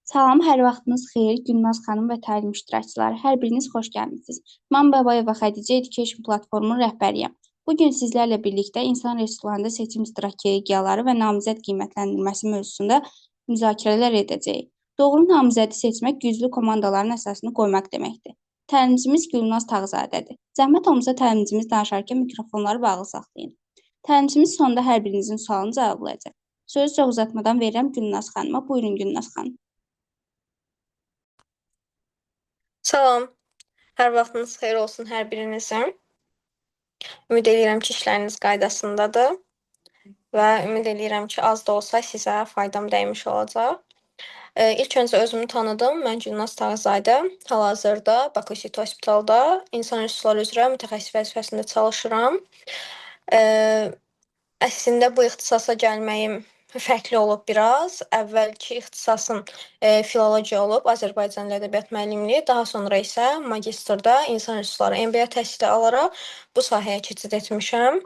Salam, hər vaxtınız xeyir, Gülnaz xanım və təlim iştirakçıları. Hər biriniz xoş gəlmisiniz. Mən Babayeva Xədicə Education platformunun rəhbəriyəm. Bu gün sizlərlə birlikdə insan resurslarında seçim strategiyaları və namizəd qiymətləndirməsi mövzusunda müzakirələr edəcəyik. Doğru namizədi seçmək güclü komandaların əsasını qoymaq deməkdir. Təlimçimiz Gülnaz Tağızadədir. Zəhmət olmasa təlimçimiz danışarkən mikrofonları bağlı saxlayın. Təlimçimiz sonda hər birinizin sualını cavablayacaq. Sözü çox uzatmadan verirəm Gülnaz xanıma. Buyurun Gülnaz xanım. Salam, hər vaxtınız xeyir olsun hər birinizin. Ümid eləyirəm ki, işləriniz qaydasındadır və ümid eləyirəm ki, az da olsa sizə faydam dəymiş olacaq. İlk öncə özümü tanıdım. Mən Gülnaz Tağızadə. Hal-hazırda Bakı City Hospitalda insan resursları üzrə mütəxəssis vəzifəsində çalışıram. Əslində bu ixtisasa gəlməyim fərqli olub biraz. Əvvəlki ixtisasım filologiya olub, Azərbaycan dili ədəbiyyat müəllimliyi. Daha sonra isə magistrda insan resursları MBA təhsili alaraq bu sahəyə keçid etmişəm.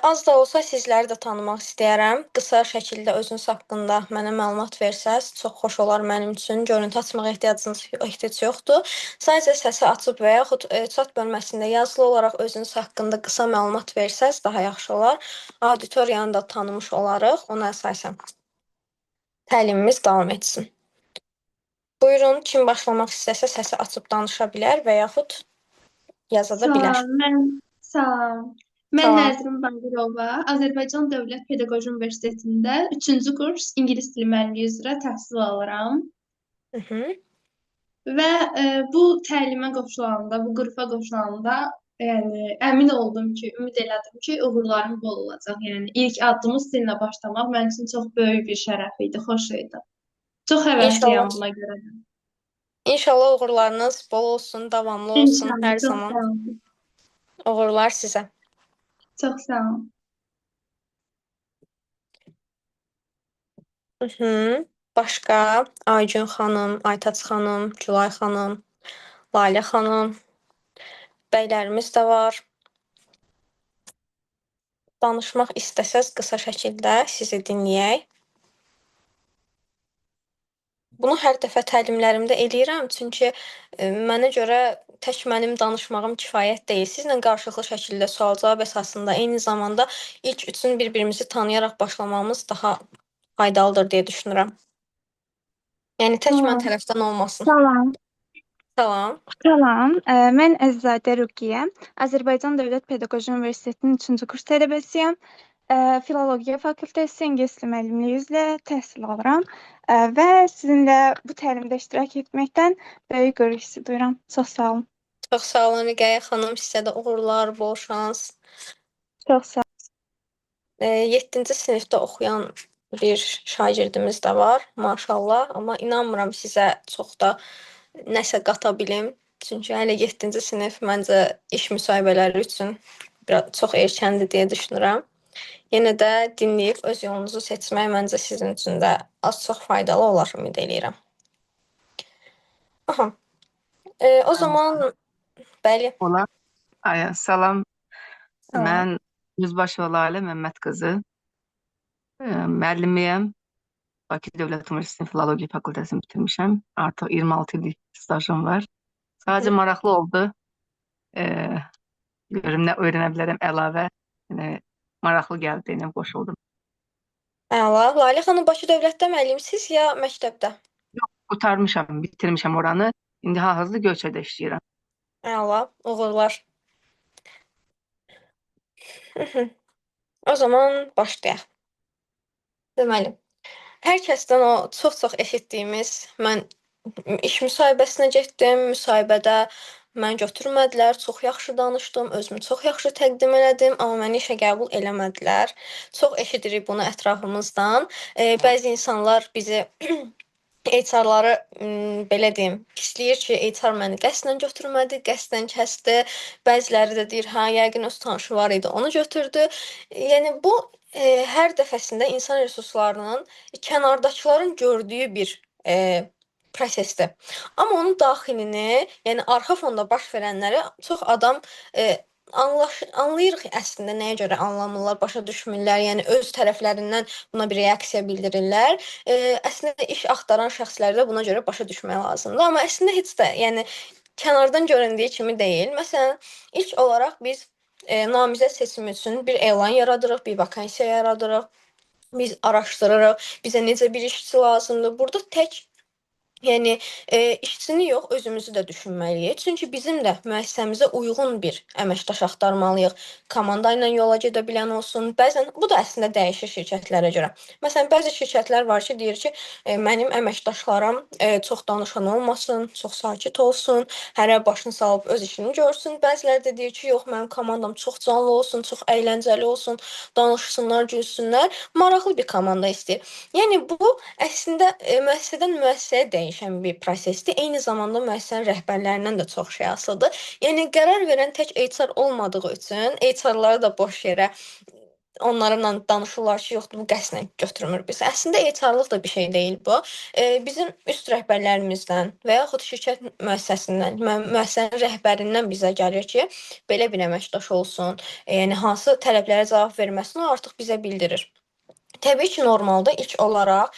Az da olsa sizləri də tanımaq istəyərəm. Qısa şəkildə özünüz haqqında mənə məlumat versəz, çox xoş olar mənim üçün. Görüntü açmağa ehtiyac yoxdur. Sadəcə səsi açıb və yaxud chat bölməsində yazılı olaraq özünüz haqqında qısa məlumat versəz daha yaxşı olar. Auditoriyanı da tanımış olarıq. Ona əsasən təlimimiz davam etsin. Buyurun, kim başlamaq istəsə səsi açıb danışa bilər və yaxud yaza da bilər. Salam, mən salam. Mən Salam. Nəzrin Bağırova, Azərbaycan Dövlət Pedaqoji Universitetində 3-cü kurs ingilis dili müəllimliyi üzrə təhsil alıram. Hı -hı. Və bu təlimə qoşulanda, bu qrupa qoşulanda, yəni əmin oldum ki, ümid elədim ki, uğurlarım bol olacaq. Yəni ilk addımı sizinlə başlamaq mənim üçün çox böyük bir şərəf idi, xoş idi. Çox həvəsliyəm İnşallah. buna görə də. İnşallah uğurlarınız bol olsun, davamlı olsun İnşallah, hər çox zaman. sağ olun. Uğurlar sizə. Çox sağ olun. Hı -hı. Başqa Aygün xanım, Aytaç xanım, Gülay xanım, Lalə xanım, bəylərimiz də var. Danışmaq istəsəz qısa şəkildə sizi dinləyək. Bunu hər dəfə təlimlərimdə eləyirəm, çünki mənə görə tək mənim danışmağım kifayət deyil. Sizlə qarşılıqlı şəkildə sual-cavab əsasında eyni zamanda ilk üçün bir-birimizi tanıyaraq başlamamız daha faydalıdır deyə düşünürəm. Yəni tək mən Salam. tərəfdən olmasın. Salam. Salam. Salam. Mən Əzizzadə Ruqiyyə. Azərbaycan Dövlət Pedaqoji Universitetinin 3-cü kurs tələbəsiyəm. Filologiya fakültəsi ingilis dili müəllimliyi üzrə təhsil alıram. Və sizinlə bu təlimdə iştirak etməkdən böyük qürur hissi duyuram. Çox sağ olun. Çox sağ olun Rüqəyyə xanım, sizə də uğurlar, bol şans. Çox sağ 7-ci sinifdə oxuyan bir şagirdimiz də var, maşallah. Amma inanmıram sizə çox da nəsə qata bilim. Çünki hələ 7-ci sinif məncə iş müsahibələri üçün biraz çox erkəndir deyə düşünürəm. Yenə də dinləyib öz yolunuzu seçmək məncə sizin üçün də az-çox faydalı olar, ümid eləyirəm. Aha. O zaman bəli. Ola. Aya, salam. Salam. Mən Yüzbaşova Lalə Məmməd qızı. Müəllimiyəm. Bakı Dövlət Universitetinin Filologiya fakültəsini bitirmişəm. Artıq 26 illik stajım var. Sadəcə maraqlı oldu. Görüm nə öyrənə bilərəm əlavə. Yəni, maraqlı gəldi, yəni qoşuldum. Əla. Lalə xanım, Bakı Dövlətdə müəllimsiz ya məktəbdə? Yox, qurtarmışam, bitirmişəm oranı. İndi hal-hazırda Göyçayda işləyirəm. Əla, uğurlar. O zaman başlayaq. Deməli, hər kəsdən o çox-çox eşitdiyimiz, mən iş müsahibəsinə getdim, müsahibədə mən götürmədilər, çox yaxşı danışdım, özümü çox yaxşı təqdim elədim, amma məni işə qəbul eləmədilər. Çox eşidirik bunu ətrafımızdan. Bəzi insanlar bizi HR-ları belə deyim, pisləyir ki, HR məni qəsdən götürmədi, qəsdən kəsdi. Bəziləri də deyir, hə, yəqin öz tanışı var idi, onu götürdü. Yəni bu hər dəfəsində insan resurslarının kənardakıların gördüyü bir prosesdir. Amma onun daxilini, yəni arxa fonda baş verənləri çox adam Anlayırıq əslində nəyə görə anlamırlar, başa düşmürlər. Yəni öz tərəflərindən buna bir reaksiya bildirirlər. Əslində iş axtaran şəxsləri də buna görə başa düşmək lazımdır. Amma əslində heç də, yəni kənardan göründüyü kimi deyil. Məsələn, ilk olaraq biz namizəd seçimi üçün bir elan yaradırıq, bir vakansiya yaradırıq. Biz araşdırırıq, bizə necə bir işçi lazımdır. Burada tək, yəni işçini yox, özümüzü də düşünməliyik. Çünki bizim də müəssisəmizə uyğun bir əməkdaş axtarmalıyıq. Komanda ilə yola gedə bilən olsun. Bəzən bu da əslində dəyişir şirkətlərə görə. Məsələn, bəzi şirkətlər var ki, deyir ki, mənim əməkdaşlarım çox danışan olmasın, çox sakit olsun, hərə başını salıb öz işini görsün. Bəziləri də deyir ki, yox, mənim komandam çox canlı olsun, çox əyləncəli olsun, danışsınlar, gülsünlər. Maraqlı bir komanda istəyir. Yəni bu əslində müəssisədən müəssisəyə dəyişən bir prosesdir. Eyni zamanda müəssisənin rəhbərlərindən də çox şey asılıdır. Yəni qərar verən tək HR olmadığı üçün HR-ları da boş yerə onlarla danışırlar ki, yoxdur, bu qəsdən götürmür biz. Əslində HR-lıq da bir şey deyil bu. Bizim üst rəhbərlərimizdən və yaxud şirkət müəssisəsindən, müəssisənin rəhbərindən bizə gəlir ki, belə bir əməkdaş olsun. Yəni hansı tələblərə cavab verməsini o artıq bizə bildirir. Təbii ki, normalda ilk olaraq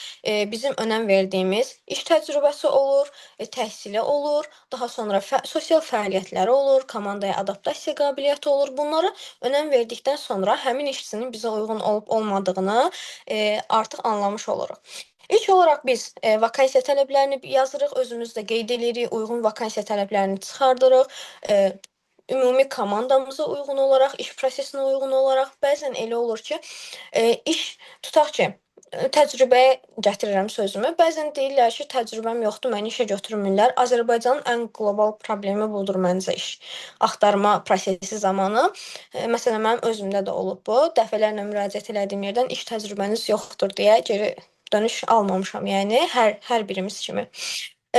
bizim önəm verdiyimiz iş təcrübəsi olur, təhsili olur, daha sonra sosial fəaliyyətləri olur, komandaya adaptasiya qabiliyyəti olur. Bunlara önəm verdikdən sonra həmin işçinin bizə uyğun olub olmadığını artıq anlamış oluruq. İlk olaraq biz vakansiya tələblərini yazırıq, özümüz də qeyd edirik, uyğun vakansiya tələblərini çıxardırıq. Ümumi komandamıza uyğun olaraq, iş prosesinə uyğun olaraq bəzən elə olur ki, iş tutaq ki, təcrübəyə gətirirəm sözümü. Bəzən deyirlər ki, təcrübəm yoxdur, məni işə götürmürlər. Azərbaycanın ən qlobal problemi budur məncə iş axtarma prosesi zamanı. Məsələn, mənim özümdə də olub bu. Dəfələrlə müraciət elədiyim yerdən iş təcrübəniz yoxdur deyə geri dönüş almamışam, yəni hər birimiz kimi.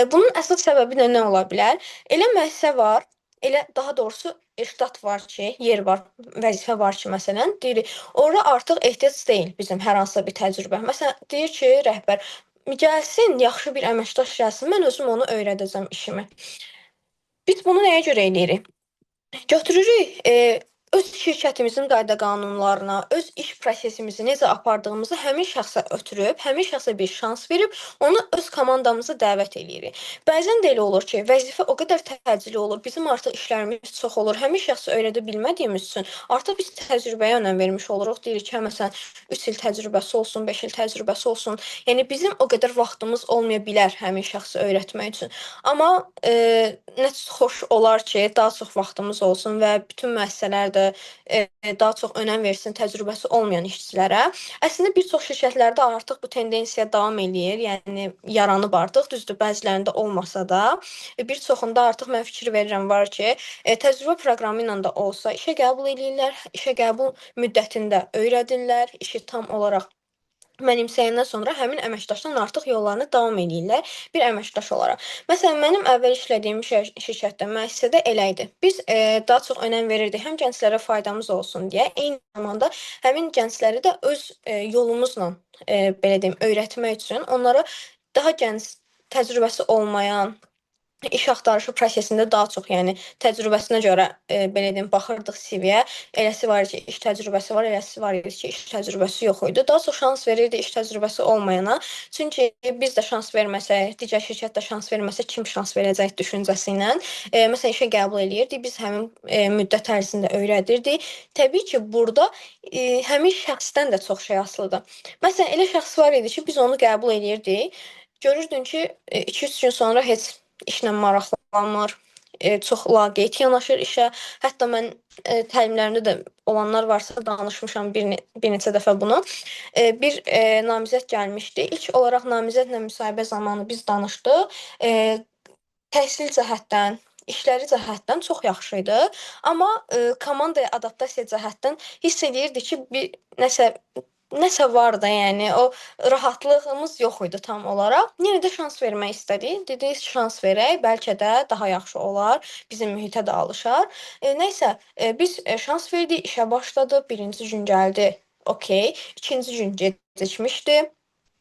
Bunun əsas səbəbi də nə ola bilər? Elə müəssisə var, elə daha doğrusu ştat var ki, yer var, vəzifə var ki, məsələn, deyirik, ora artıq ehtiyac deyil bizim hər hansısa bir təcrübə. Məsələn, deyir ki, rəhbər, gəlsin, yaxşı bir əməkdaş gəlsin, mən özüm onu öyrədəcəm işimi. Biz bunu nəyə görə eləyirik? Götürürük, öz şirkətimizin qayda qanunlarına, öz iş prosesimizi necə apardığımızı həmin şəxsə ötürüb, həmin şəxsə bir şans verib, onu öz komandamıza dəvət eləyirik. Bəzən də elə olur ki, vəzifə o qədər təcili olur, bizim artıq işlərimiz çox olur, həmin şəxsi öyrədə bilmədiyimiz üçün artıq biz təcrübəyə önəm vermiş oluruq. Deyirik ki, məsələn, 3 il təcrübəsi olsun, 5 il təcrübəsi olsun. Yəni bizim o qədər vaxtımız olmaya bilər həmin şəxsi öyrətmək üçün. Amma nə xoş olar ki, daha çox vaxtımız olsun və bütün müəssisələr də daha çox önəm versin təcrübəsi olmayan işçilərə. Əslində bir çox şirkətlərdə artıq bu tendensiya davam eləyir, yəni yaranıb artıq, düzdür, bəzilərində olmasa da, bir çoxunda artıq mən fikir verirəm var ki, təcrübə proqramı ilə də olsa işə qəbul eləyirlər, işə qəbul müddətində öyrədirlər, işi tam olaraq mənimsəyəndən sonra həmin əməkdaşdan artıq yollarını davam eləyirlər bir əməkdaş olaraq. Məsələn, mənim əvvəl işlədiyim şirkətdə, müəssisədə elə idi. Biz daha çox önəm verirdik həm gənclərə faydamız olsun deyə, eyni zamanda həmin gəncləri də öz yolumuzla, belə deyim, öyrətmək üçün onlara daha gənc, təcrübəsi olmayan, iş axtarışı prosesində daha çox, yəni təcrübəsinə görə, belə deyim, baxırdıq CV-yə. Eləsi var ki, iş təcrübəsi var, eləsi var idi ki, iş təcrübəsi yox idi. Daha çox şans verirdi iş təcrübəsi olmayana. Çünki biz də şans verməsək, digər şirkət də şans verməsə kim şans verəcək düşüncəsi ilə. Məsələn, işə qəbul eləyirdik, biz həmin müddət ərzində öyrədirdik. Təbii ki, burada həmin şəxsdən də çox şey asılıdır. Məsələn, elə şəxs var idi ki, biz onu qəbul eləyirdik. Görürdün ki, 2-3 gün sonra heç işlə maraqlanmır, çox laqeyd yanaşır işə. Hətta mən təlimlərimdə də olanlar varsa danışmışam bir neçə dəfə bunu. Bir namizəd gəlmişdi. İlk olaraq namizədlə müsahibə zamanı biz danışdıq. Təhsil cəhətdən, işləri cəhətdən çox yaxşı idi. Amma komandaya adaptasiya cəhətdən hiss eləyirdi ki, bir nəsə var da, yəni o rahatlığımız yox idi tam olaraq. Yenə də şans vermək istədik. Dedik, şans verək, bəlkə də daha yaxşı olar, bizim mühitə də alışar. Nəysə, biz şans verdik, işə başladı. Birinci gün gəldi, okey. İkinci gün gecikmişdi.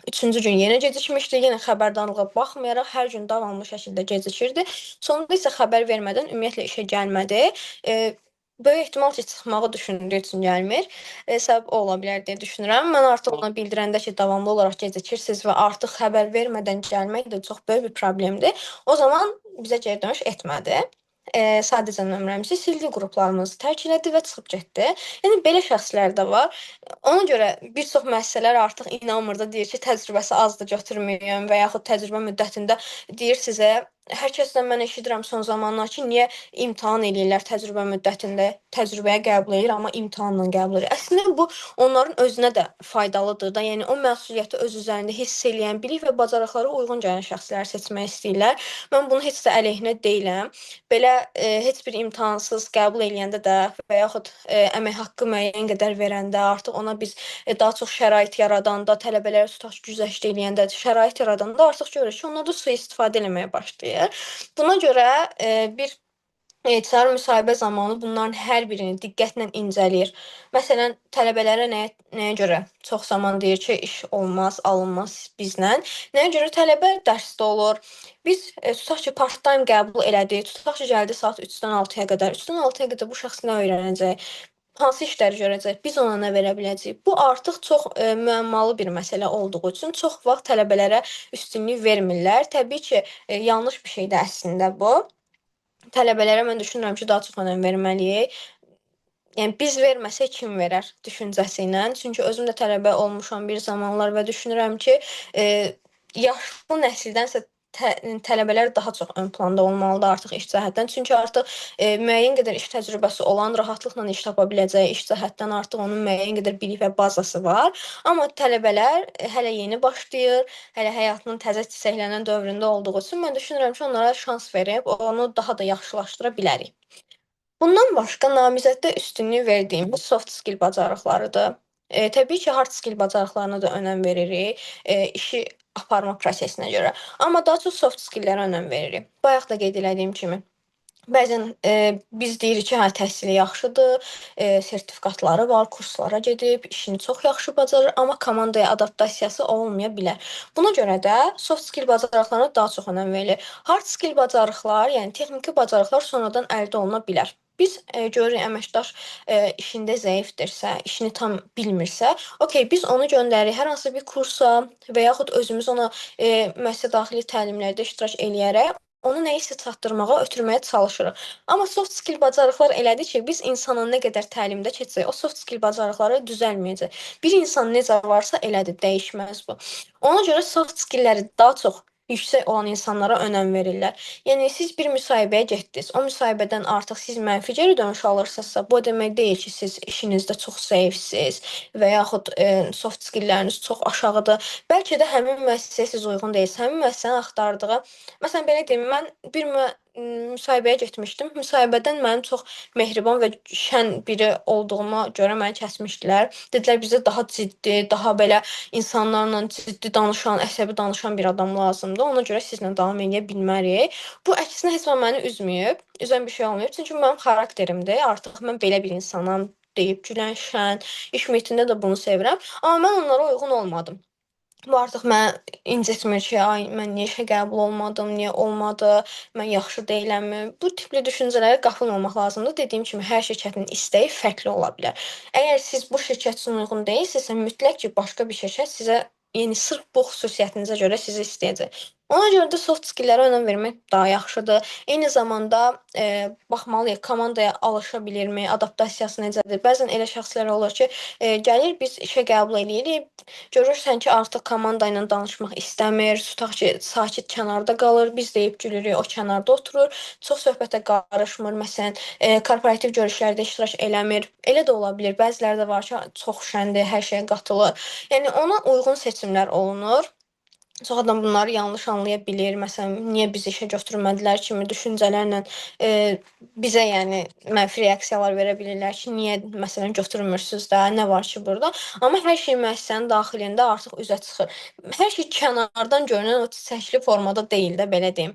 Üçüncü gün yenə gecikmişdi. Yenə xəbərdarlığa baxmayaraq hər gün davamlı şəkildə gecikirdi. Sonunda isə xəbər vermədən ümumiyyətlə işə gəlmədi. Böyük ehtimal ki, çıxmağı düşündüyü üçün gəlmir. Səbəb o ola bilər deyə düşünürəm. Mən artıq ona bildirəndə ki, davamlı olaraq gecikirsiniz və artıq xəbər vermədən gəlmək də çox böyük bir problemdir. O zaman bizə geri dönüş etmədi. Sadəcə nömrəmizi sildi, qruplarımızı tərk elədi və çıxıb getdi. Yəni belə şəxslər də var. Ona görə bir çox müəssisələr artıq inanmır da, deyir ki, təcrübəsi azdır, götürməyəm və yaxud təcrübə müddətində deyir sizə, hər kəsdən mən eşidirəm son zamanlar ki, niyə imtahan eləyirlər təcrübə müddətində, təcrübəyə qəbul edir, amma imtahanla qəbul edir. Əslində bu onların özünə də faydalıdır da. Yəni o məsuliyyəti öz üzərində hiss eləyən, bilik və bacarıqlara uyğun gələn şəxsləri seçmək istəyirlər. Mən bunu heç də əleyhinə deyiləm. Belə heç bir imtahansız qəbul eləyəndə də və yaxud əmək haqqı müəyyən qədər verəndə, artıq ona biz daha çox şərait yaradanda, tələbələrə tutaq ki, güzəşt eləyəndə, şərait yaradanda artıq görürük ki, onlar da sui-istifadə eləməyə başlayır. Buna görə bir HR müsahibə zamanı bunların hər birini diqqətlə incələyir. Məsələn, tələbələrə nəyə görə çox zaman deyir ki, iş olmaz, alınmaz bizlə. Nəyə görə tələbə dərsdə olur. Biz tutaq ki, part-time qəbul elədik, tutaq ki, gəldi saat 3-dən 6-ya qədər. 3-dən 6-ya qədər bu şəxs nə öyrənəcək? Hansı işləri görəcək? Biz ona nə verə biləcəyik? Bu artıq çox müəmmalı bir məsələ olduğu üçün çox vaxt tələbələrə üstünlük vermirlər. Təbii ki, yanlış bir şeydir əslində bu. Tələbələrə mən düşünürəm ki, daha çox önəm verməliyik. Yəni biz verməsək kim verər düşüncəsi ilə. Çünki özüm də tələbə olmuşam bir zamanlar və düşünürəm ki, yaşlı nəsildənsə tələbələr daha çox ön planda olmalıdır artıq iş cəhətdən. Çünki artıq müəyyən qədər iş təcrübəsi olan rahatlıqla iş tapa biləcəyi, iş cəhətdən artıq onun müəyyən qədər bilik və bazası var. Amma tələbələr hələ yeni başlayır, hələ həyatının təzə çiçəklənən dövründə olduğu üçün mən düşünürəm ki, onlara şans verib onu daha da yaxşılaşdıra bilərik. Bundan başqa namizəddə üstünlük verdiyimiz soft skill bacarıqlarıdır. Təbii ki, hard skill bacarıqlarına da önəm veririk, işi aparma prosesinə görə. Amma daha çox soft skilllərə önəm veririk. Bayaq da qeyd elədiyim kimi, bəzən biz deyirik ki, hə, təhsili yaxşıdır, sertifikatları var, kurslara gedib, işini çox yaxşı bacarır, amma komandaya adaptasiyası olmaya bilər. Buna görə də soft skill bacarıqlarına daha çox önəm verilir. Hard skill bacarıqlar, yəni texniki bacarıqlar sonradan əldə oluna bilər. Biz görürük əməkdaş işində zəifdirsə, işini tam bilmirsə, okey, biz onu göndəririk hər hansı bir kursa və yaxud özümüz ona müəssisə daxili təlimlərdə iştirak eləyərək onu nəyisə çatdırmağa, ötürməyə çalışırıq. Amma soft skill bacarıqlar elədir ki, biz insana nə qədər təlimdə keçsək, o soft skill bacarıqları düzəlməyəcək. Bir insan necə varsa elədir, dəyişməz bu. Ona görə soft skillləri daha çox yüksək olan insanlara önəm verirlər. Yəni siz bir müsahibəyə getdiniz. O müsahibədən artıq siz mənfi geri dönüş alırsınızsa, bu o demək deyil ki, siz işinizdə çox zəifsiz və yaxud soft skillləriniz çox aşağıdır. Bəlkə də həmin müəssisəyə siz uyğun deyilsiniz. Həmin müəssisənin axtardığı, məsələn belə deyim, mən bir müsahibəyə getmişdim. Müsahibədən mənim çox mehriban və şən biri olduğuma görə məni kəsmişdilər. Dedilər bizə daha ciddi, daha belə insanlarla ciddi danışan, əsəbi danışan bir adam lazımdır. Ona görə sizlə davam eləyə bilmərik. Bu əksinə heç vaxt məni üzməyib. Üzən bir şey olmayıb. Çünki mənim xarakterimdir. Artıq mən belə bir insanam deyib gülən, şən, iş mühitində də bunu sevirəm. Amma mən onlara uyğun olmadım. Bu artıq məni incitmir ki, ay mən niyə işə qəbul olmadım, niyə olmadı, mən yaxşı deyiləmmi? Bu tipli düşüncələrə qapılmamaq lazımdır. Dediyim kimi, hər şirkətin istəyi fərqli ola bilər. Əgər siz bu şirkət üçün uyğun deyilsinizsə, mütləq ki, başqa bir şirkət sizə, yəni sırf bu xüsusiyyətinizə görə sizi istəyəcək. Ona görə də soft skilllərə önəm vermək daha yaxşıdır. Eyni zamanda baxmalıyıq, komandaya alışa bilirmi, adaptasiyası necədir? Bəzən elə şəxslər olur ki, gəlir biz işə qəbul eləyirik, görürsən ki, artıq komanda ilə danışmaq istəmir, tutaq ki, sakit kənarda qalır, biz deyib gülürük, o kənarda oturur, çox söhbətə qarışmır, məsələn, korporativ görüşlərdə iştirak eləmir. Elə də ola bilər, bəziləri də var ki, çox şəndir, hər şeyə qatılır. Yəni ona uyğun seçimlər olunur. Çox adam bunları yanlış anlaya bilir. Məsələn, niyə bizi işə götürmədilər kimi düşüncələrlə bizə yəni mənfi reaksiyalar verə bilirlər ki, niyə məsələn götürmürsüz də, nə var ki burada? Amma hər şey müəssisənin daxilində artıq üzə çıxır. Hər şey kənardan görünən o çiçəkli formada deyil də, belə deyim.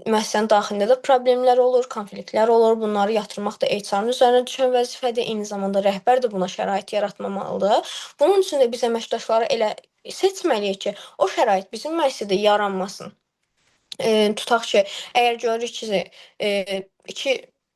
Müəssisənin daxilində də problemlər olur, konfliktlər olur. Bunları yatırmaq da HR-ın üzərinə düşən vəzifədir. Eyni zamanda rəhbər də buna şərait yaratmamalıdır. Bunun üçün də biz əməkdaşları elə seçməliyik ki, o şərait bizim müəssisədə yaranmasın. Tutaq ki, əgər görürük ki, iki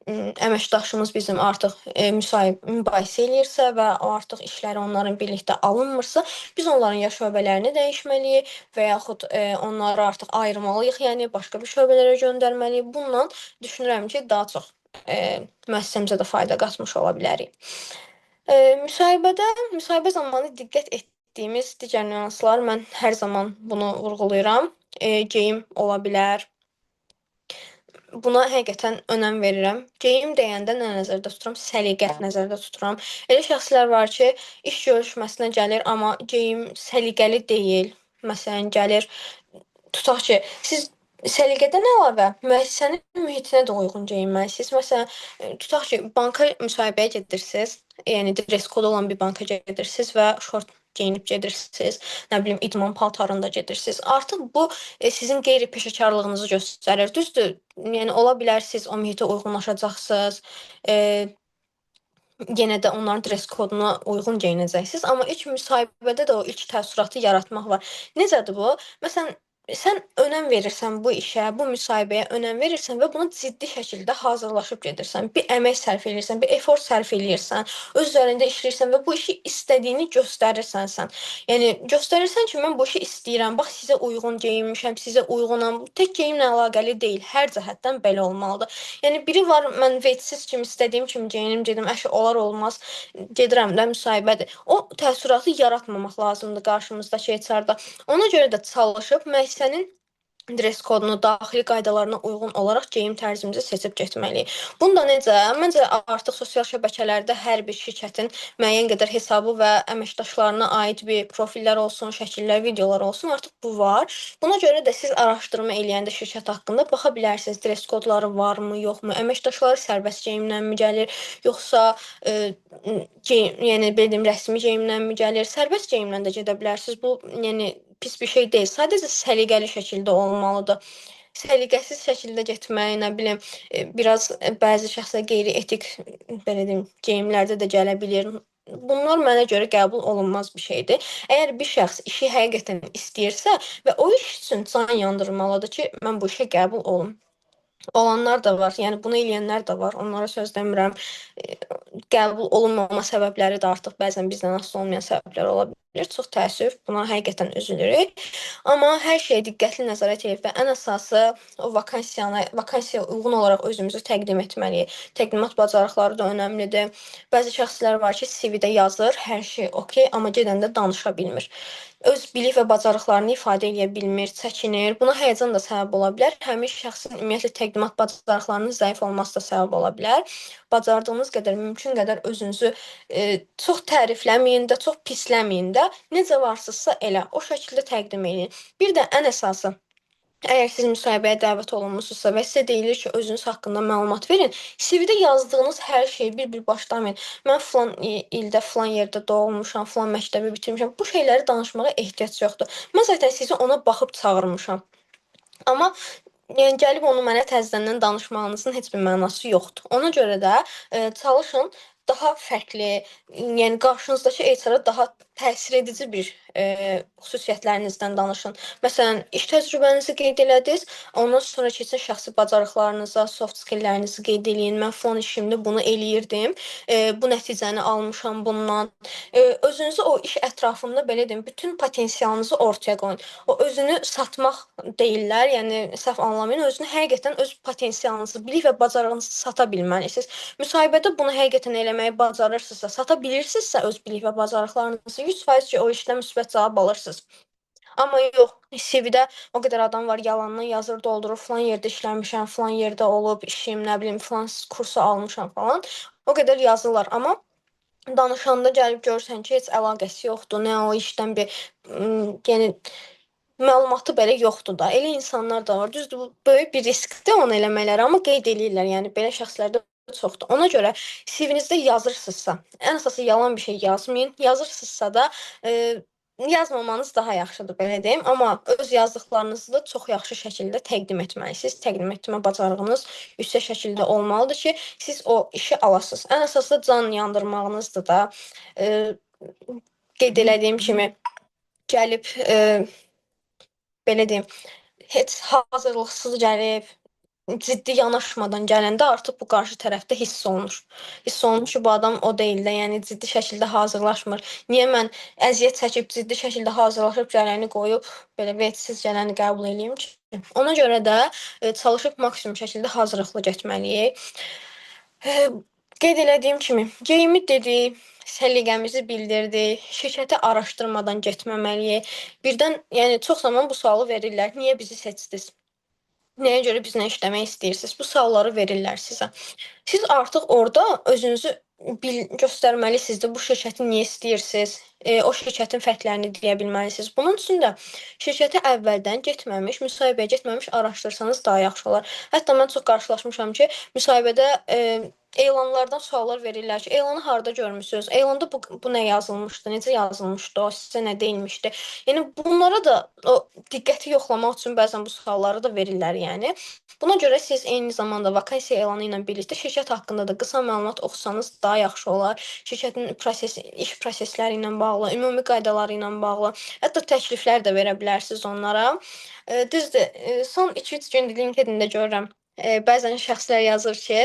Əməkdaşımız bizim artıq mübahisə eləyirsə və o artıq işləri onların birlikdə alınmırsa, biz onların ya şöbələrini dəyişməliyik və yaxud onları artıq ayırmalıyıq, yəni başqa bir şöbələrə göndərməliyik. Bununla düşünürəm ki, daha çox müəssisəmizə də fayda qatmış ola bilərik. Müsahibə zamanı diqqət etdiyimiz digər nüanslar, mən hər zaman bunu vurğulayıram. Geyim ola bilər. Buna həqiqətən önəm verirəm. Geyim deyəndə nə nəzərdə tuturam? Səliqə nəzərdə tuturam. Elə şəxslər var ki, iş görüşməsinə gəlir, amma geyim səliqəli deyil. Məsələn, gəlir, tutaq ki, siz səliqədən əlavə müəssisənin mühitinə də uyğun geyinməlisiniz. Məsələn, tutaq ki, banka müsahibəyə gedirsiniz, yəni dress kodu olan bir banka gedirsiniz və şort geyinib gedirsiniz, nə bilim, idman paltarında gedirsiniz. Artıq bu sizin qeyri-peşəkarlığınızı göstərir. Düzdür, yəni ola bilər siz o mühitə uyğunlaşacaqsınız. Yenə də onların dress koduna uyğun geyinəcəksiniz, amma ilk müsahibədə də o ilk təəssüratı yaratmaq var. Necədir bu? Məsələn, sən önəm verirsən bu işə, bu müsahibəyə önəm verirsən və buna ciddi şəkildə hazırlaşıb gedirsən. Bir əmək sərf eləyirsən, bir efor sərf eləyirsən, öz üzərində işləyirsən və bu işi istədiyini göstərirsən sən. Yəni göstərirsən ki, mən bu işi istəyirəm, bax sizə uyğun geyinmişəm, sizə uyğunam. Tək geyimlə əlaqəli deyil, hər cəhətdən belə olmalıdır. Yəni biri var, mən vecsiz kimi istədiyim kimi geyinim, gedim, əşi olar olmaz, gedirəm də müsahibədir. O təəssüratı yaratmamaq lazımdır qarşımızdakı HR-da. Ona görə də çalışıb müəssisənin dress kodunu, daxili qaydalarına uyğun olaraq geyim tərzimizi seçib getməliyik. Bunu da necə? Məncə artıq sosial şəbəkələrdə hər bir şirkətin müəyyən qədər hesabı və əməkdaşlarına aid bir profillər olsun, şəkillər, videolar olsun, artıq bu var. Buna görə də siz araşdırma eləyəndə şirkət haqqında baxa bilərsiniz, dress kodları varmı, yoxmu, əməkdaşları sərbəst geyimlənmi gəlir, yoxsa geyim, yəni belə deyim, rəsmi geyimlənmi gəlir, sərbəst geyimlə də gedə bilərsiniz. Bu, yəni pis bir şey deyil. Sadəcə səliqəli şəkildə olmalıdır. Səliqəsiz şəkildə getmək, nə bilim, biraz bəzi şəxslər qeyri-etik, belə deyim, geyimlərdə də gələ bilir. Bunlar mənə görə qəbul olunmaz bir şeydir. Əgər bir şəxs işi həqiqətən istəyirsə və o iş üçün can yandırmalıdır ki, mən bu işə qəbul olum. Olanlar da var, yəni bunu eləyənlər də var. Onlara söz demirəm. Qəbul olunmama səbəbləri də artıq bəzən bizdən asılı olmayan səbəblər ola bilər. Çox təəssüf, buna həqiqətən üzülürük. Amma hər şeyə diqqətli nəzarət edib və ən əsası o vakansiyaya uyğun olaraq özümüzü təqdim etməliyik. Təqdimat bacarıqları da önəmlidir. Bəzi şəxslər var ki, CV-də yazır, hər şey okey, amma gedəndə danışa bilmir. Öz bilik və bacarıqlarını ifadə edə bilmir, çəkinir. Buna həyəcan da səbəb ola bilər. Həmin şəxsin ümumiyyətlə təqdimat bacarıqlarının zəif olması da səbəb ola bilər. Bacardığınız qədər, mümkün qədər özünüzü çox tərifləməyin də, çox pisləməyin də, necə varsınızsa elə o şəkildə təqdim edin. Bir də ən əsası, əgər siz müsahibəyə dəvət olunmusunuzsa və sizə deyilir ki, özünüz haqqında məlumat verin, CV-də yazdığınız hər şeyi bir-bir başlamayın. Mən filan ildə filan yerdə doğulmuşam, filan məktəbi bitirmişəm. Bu şeyləri danışmağa ehtiyac yoxdur. Mən zaten sizi ona baxıb çağırmışam. Amma yəni gəlib onu mənə təzədən danışmağınızın heç bir mənası yoxdur. Ona görə də çalışın daha fərqli, yəni qarşınızdakı HR-a daha təsir edici bir xüsusiyyətlərinizdən danışın. Məsələn, iş təcrübənizi qeyd elədiniz, ondan sonra keçin şəxsi bacarıqlarınıza, soft skilllərinizi qeyd eləyin. Mən filan işimdə bunu eləyirdim, bu nəticəni almışam bundan. Özünüzü o iş ətrafında belə deyim, bütün potensialınızı ortaya qoyun. O özünü satmaq deyirlər, yəni səhv anlamayın, özünü həqiqətən öz potensialınızı, bilik və bacarığınızı sata bilməlisiniz. Müsahibədə bunu həqiqətən eləməyi bacarırsınızsa, sata bilirsinizsə öz bilik və bacarıqlarınızı 100% ki, o işdə müsbət cavab alırsınız. Amma yox, CV-də o qədər adam var, yalandan yazır, doldurur, filan yerdə işləmişəm, filan yerdə olub işim, nə bilim, filan kursu almışam falan. O qədər yazırlar, amma danışanda gəlib görürsən ki, heç əlaqəsi yoxdur, nə o işdən bir, yəni məlumatı belə yoxdur da. Elə insanlar da var. Düzdür, bu böyük bir riskdir onu eləmələri, amma qeyd eləyirlər, yəni belə şəxslər də çoxdur. Ona görə CV-nizdə yazırsınızsa, ən əsası yalan bir şey yazmayın. Yazırsınızsa da yazmamanız daha yaxşıdır, belə deyim. Amma öz yazdıqlarınızı da çox yaxşı şəkildə təqdim etməlisiniz. Təqdim etmə bacarığınız yüksək şəkildə olmalıdır ki, siz o işi alasınız. Ən əsası da can yandırmağınızdır da. Qeyd elədiyim kimi gəlib, belə deyim, heç hazırlıqsız gəlib, Ciddi yanaşmadan gələndə artıq bu qarşı tərəfdə hiss olunur. Hiss olunur ki, bu adam o deyil də, yəni ciddi şəkildə hazırlaşmır. Niyə mən əziyyət çəkib ciddi şəkildə hazırlaşıb gələni qoyub belə vecsiz gələni qəbul eləyim ki? Ona görə də çalışıb maksimum şəkildə hazırlıqlı getməliyik. Qeyd elədiyim kimi, geyimi dedik, səliqəmizi bildirdik, şirkəti araşdırmadan getməməliyik. Birdən, yəni çox zaman bu sualı verirlər. Niyə bizi seçdiniz? Nəyə görə bizlə işləmək istəyirsiniz? Bu sualları verirlər sizə. Siz artıq orada özünüzü göstərməlisiniz də bu şirkəti niyə istəyirsiniz? O şirkətin fərqlərini deyə bilməlisiniz. Bunun üçün də şirkəti əvvəldən getməmiş, müsahibəyə getməmiş araşdırsanız daha yaxşı olar. Hətta mən çox qarşılaşmışam ki, müsahibədə elanlardan suallar verirlər ki, elanı harda görmüsünüz? Elanda bu nə yazılmışdı? Necə yazılmışdı? O sizə nə deyilmişdi? Yəni bunlara da o diqqəti yoxlamaq üçün bəzən bu sualları da verirlər yəni. Buna görə siz eyni zamanda vakansiya elanı ilə birlikdə şirkət haqqında da qısa məlumat oxusanız daha yaxşı olar. Şirkətin iş prosesləri ilə bağlı, ümumi qaydaları ilə bağlı, hətta təkliflər də verə bilərsiniz onlara. Düzdür, son 2-3 gündür LinkedIn-də görürəm. Bəzən şəxslər yazır ki,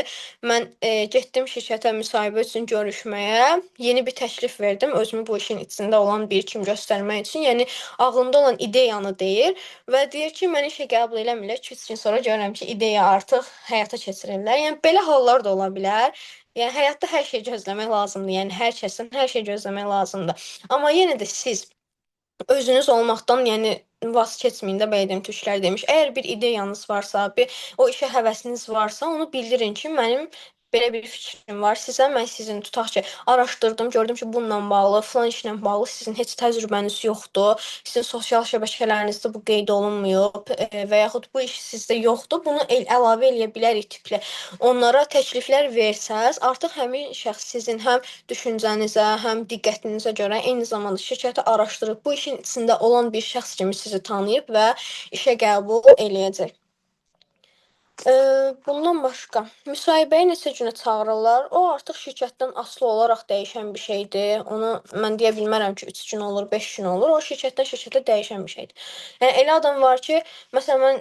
mən getdim şirkətə müsahibə üçün görüşməyə, yeni bir təklif verdim, özümü bu işin içində olan bir kimi göstərmək üçün. Yəni ağlımda olan ideyanı deyir və deyir ki, məni işə qəbul eləmirlər. 2-3 gün sonra görürəm ki, ideya artıq həyata keçirirlər. Yəni belə hallar da ola bilər. Yəni həyatda hər şey gözləmək lazımdır. Yəni hər kəsdən hər şey gözləmək lazımdır. Amma yenə də siz özünüz olmaqdan, yəni vaz keçməyin də, belə deyim, türklər demiş. Əgər bir ideyanız varsa, bir o işə həvəsiniz varsa, onu bildirin ki, mənim belə bir fikrim var sizə. Mən sizin tutaq ki, araşdırdım, gördüm ki, bununla bağlı, filan işlə bağlı sizin heç təcrübəniz yoxdur. Sizin sosial şəbəkələrinizdə bu qeyd olunmayıb və yaxud bu iş sizdə yoxdur. Bunu əlavə eləyə bilərik tipli. Onlara təkliflər versəz, artıq həmin şəxs sizin həm düşüncənizə, həm diqqətinizə görə eyni zamanda şirkəti araşdırıb bu işin içində olan bir şəxs kimi sizi tanıyıb və işə qəbul eləyəcək. Bundan başqa müsahibəyə neçə günə çağırırlar? O artıq şirkətdən asılı olaraq dəyişən bir şeydir. Onu mən deyə bilmərəm ki, 3 gün olur, 5 gün olur. O şirkətdən şirkətə dəyişən bir şeydir. Yəni elə adam var ki, məsələn mən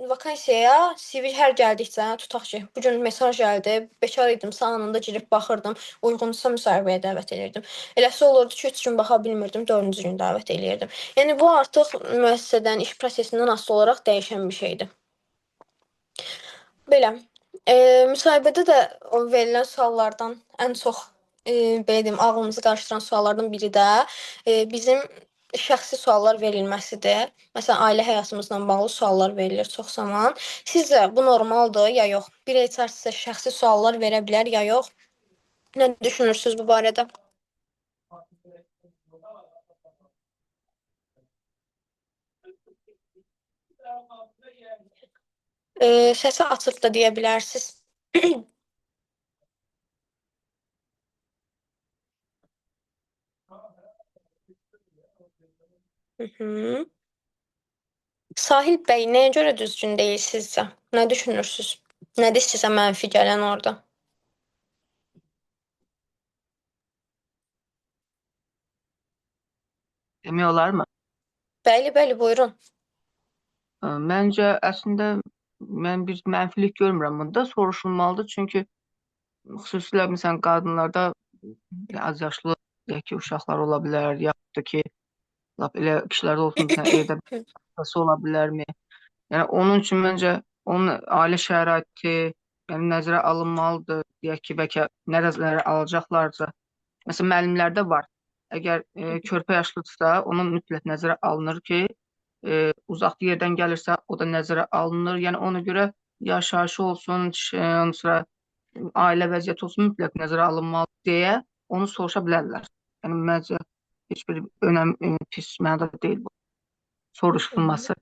vakansiyaya CV hər gəldikcə, tutaq ki, bu gün mesaj gəldi, bekar idimsə anında girib baxırdım, uyğundursa müsahibəyə dəvət elirdim. Eləsi olurdu ki, 3 gün baxa bilmirdim, 4-cü gün dəvət eləyirdim. Yəni bu artıq müəssisədən, iş prosesindən asılı olaraq dəyişən bir şeydir. Belə. Müsahibədə də o verilən suallardan ən çox belə deyim, ağlımızı qarışdıran suallardan biri də bizim şəxsi suallar verilməsidir. Məsələn, ailə həyatımızla bağlı suallar verilir çox zaman. Sizcə bu normaldır ya yox? Bir HR sizə şəxsi suallar verə bilər ya yox? Nə düşünürsünüz bu barədə? Səsi açıq da deyə bilərsiniz. Hı -hı. Sahil bəy, nəyə görə düzgün deyil sizcə? Nə düşünürsünüz? Nədir sizə mənfi gələn orada? Demək olarmı? Bəli, bəli, buyurun. Məncə əslində mən bir mənfilik görmürəm bunda. Soruşulmalıdır. Çünki xüsusilə məsələn qadınlarda az yaşlı deyək ki, uşaqlar ola bilər, yaxud da ki, lap elə kişilərdə olsun, məsələn, evdə başqası ola bilərmi? Yəni onun üçün məncə onun ailə şəraiti, yəni nəzərə alınmalıdır. Deyək ki, bəlkə nə nəzərə alacaqlarsa. Məsələn, müəllimlərdə var. Əgər körpə yaşlıdırsa, onun mütləq nəzərə alınır ki, uzaq yerdən gəlirsə, o da nəzərə alınır. Yəni ona görə yaşayışı olsun, ondan sonra ailə vəziyyəti olsun mütləq nəzərə alınmalı deyə onu soruşa bilərlər. Yəni məncə heç bir önəm pis mənada deyil bu soruşulması.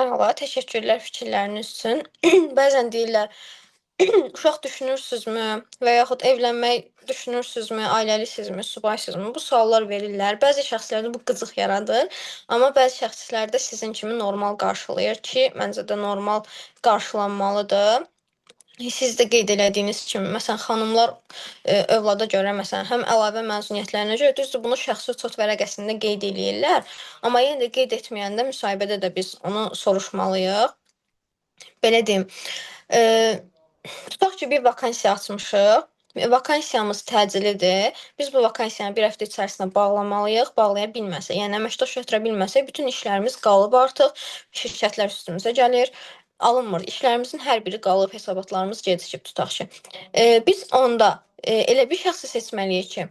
Əla, təşəkkürlər fikirləriniz üçün. Bəzən deyirlər, uşaq düşünürsünüzmü və yaxud evlənmək düşünürsünüzmü, ailəlisinizmi, subaysınızmı? Bu suallar verirlər. Bəzi şəxslərdə bu qıcıq yaradır, amma bəzi şəxslərdə sizin kimi normal qarşılayır ki, məncə də normal qarşılanmalıdır. Siz də qeyd elədiyiniz kimi, məsələn, xanımlar övlada görə, məsələn, həm əlavə məzuniyyətlərinə görə, düzdür, bunu şəxsi uçot vərəqəsində qeyd eləyirlər, amma yenə də qeyd etməyəndə müsahibədə də biz onu soruşmalıyıq. Belə deyim, e, tutaq ki, bir vakansiya açmışıq. Vakansiyamız təcilidir. Biz bu vakansiyanı bir həftə içərisində bağlamalıyıq. Bağlaya bilməsək, yəni əməkdaş götürə bilməsək, bütün işlərimiz qalıb artıq. Şirkətlər üstümüzə gəlir. Alınmır. İşlərimizin hər biri qalıb, hesabatlarımız gecikib tutaq ki. Biz onda elə bir şəxsi seçməliyik ki,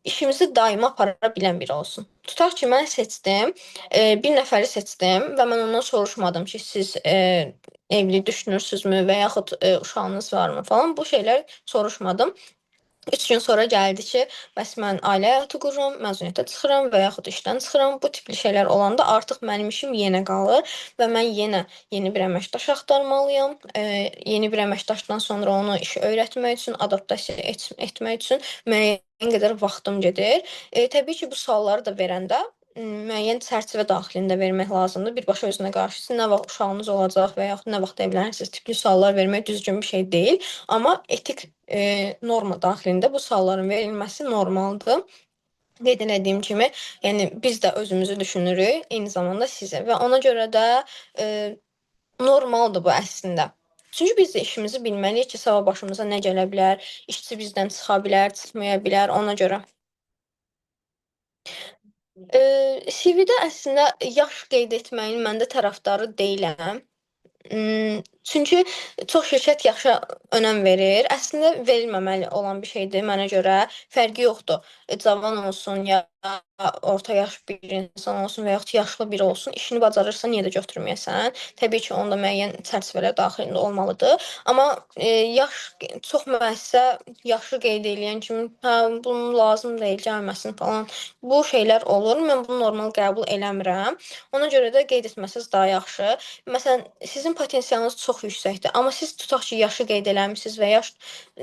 işimizi daima apara bilən biri olsun. Tutaq ki, mən seçdim, bir nəfəri seçdim və mən ondan soruşmadım ki, siz evli düşünürsünüzmü və yaxud uşağınız varmı falan. Bu şeylər soruşmadım. 3 gün sonra gəldi ki, bəs mən ailə həyatı qururam, məzuniyyətə çıxıram və yaxud işdən çıxıram. Bu tipli şeylər olanda artıq mənim işim yenə qalır və mən yenə yeni bir əməkdaş axtarmalıyam. Yeni bir əməkdaşdan sonra onu işi öyrətmək üçün, adaptasiya etmək üçün müəyyən qədər vaxtım gedir. Təbii ki, bu sualları da verəndə müəyyən çərçivə daxilində vermək lazımdır. Birbaşa özünə qarşı nə vaxt uşağınız olacaq və yaxud nə vaxt evlənirsiniz tipli suallar vermək düzgün bir şey deyil. Amma etik norma daxilində bu sualların verilməsi normaldır. Qeyd elədiyim kimi, yəni biz də özümüzü düşünürük, eyni zamanda sizi və ona görə də normaldır bu əslində. Çünki biz də işimizi bilməliyik ki, sabah başımıza nə gələ bilər, işçi bizdən çıxa bilər, çıxmaya bilər, ona görə. CV-də əslində yaş qeyd etməyin mən də tərəfdarı deyiləm. Çünki çox şirkət yaşa önəm verir. Əslində verilməməli olan bir şeydir mənə görə. Fərqi yoxdur. Cavan olsun ya orta yaş bir insan olsun və yaxud yaşlı biri olsun, işini bacarırsa niyə də götürməyəsən? Təbii ki, onda müəyyən çərçivələr daxilində olmalıdır. Amma yaş çox müəssisə yaşı qeyd eləyən kimi, hə, bunun lazım deyil, gəlməsin falan. Bu şeylər olur. Mən bunu normal qəbul eləmirəm. Ona görə də qeyd etməsəz daha yaxşı. Məsələn, sizin potensialınız çox yüksəkdir, amma siz tutaq ki, yaşı qeyd eləmisiniz və yaş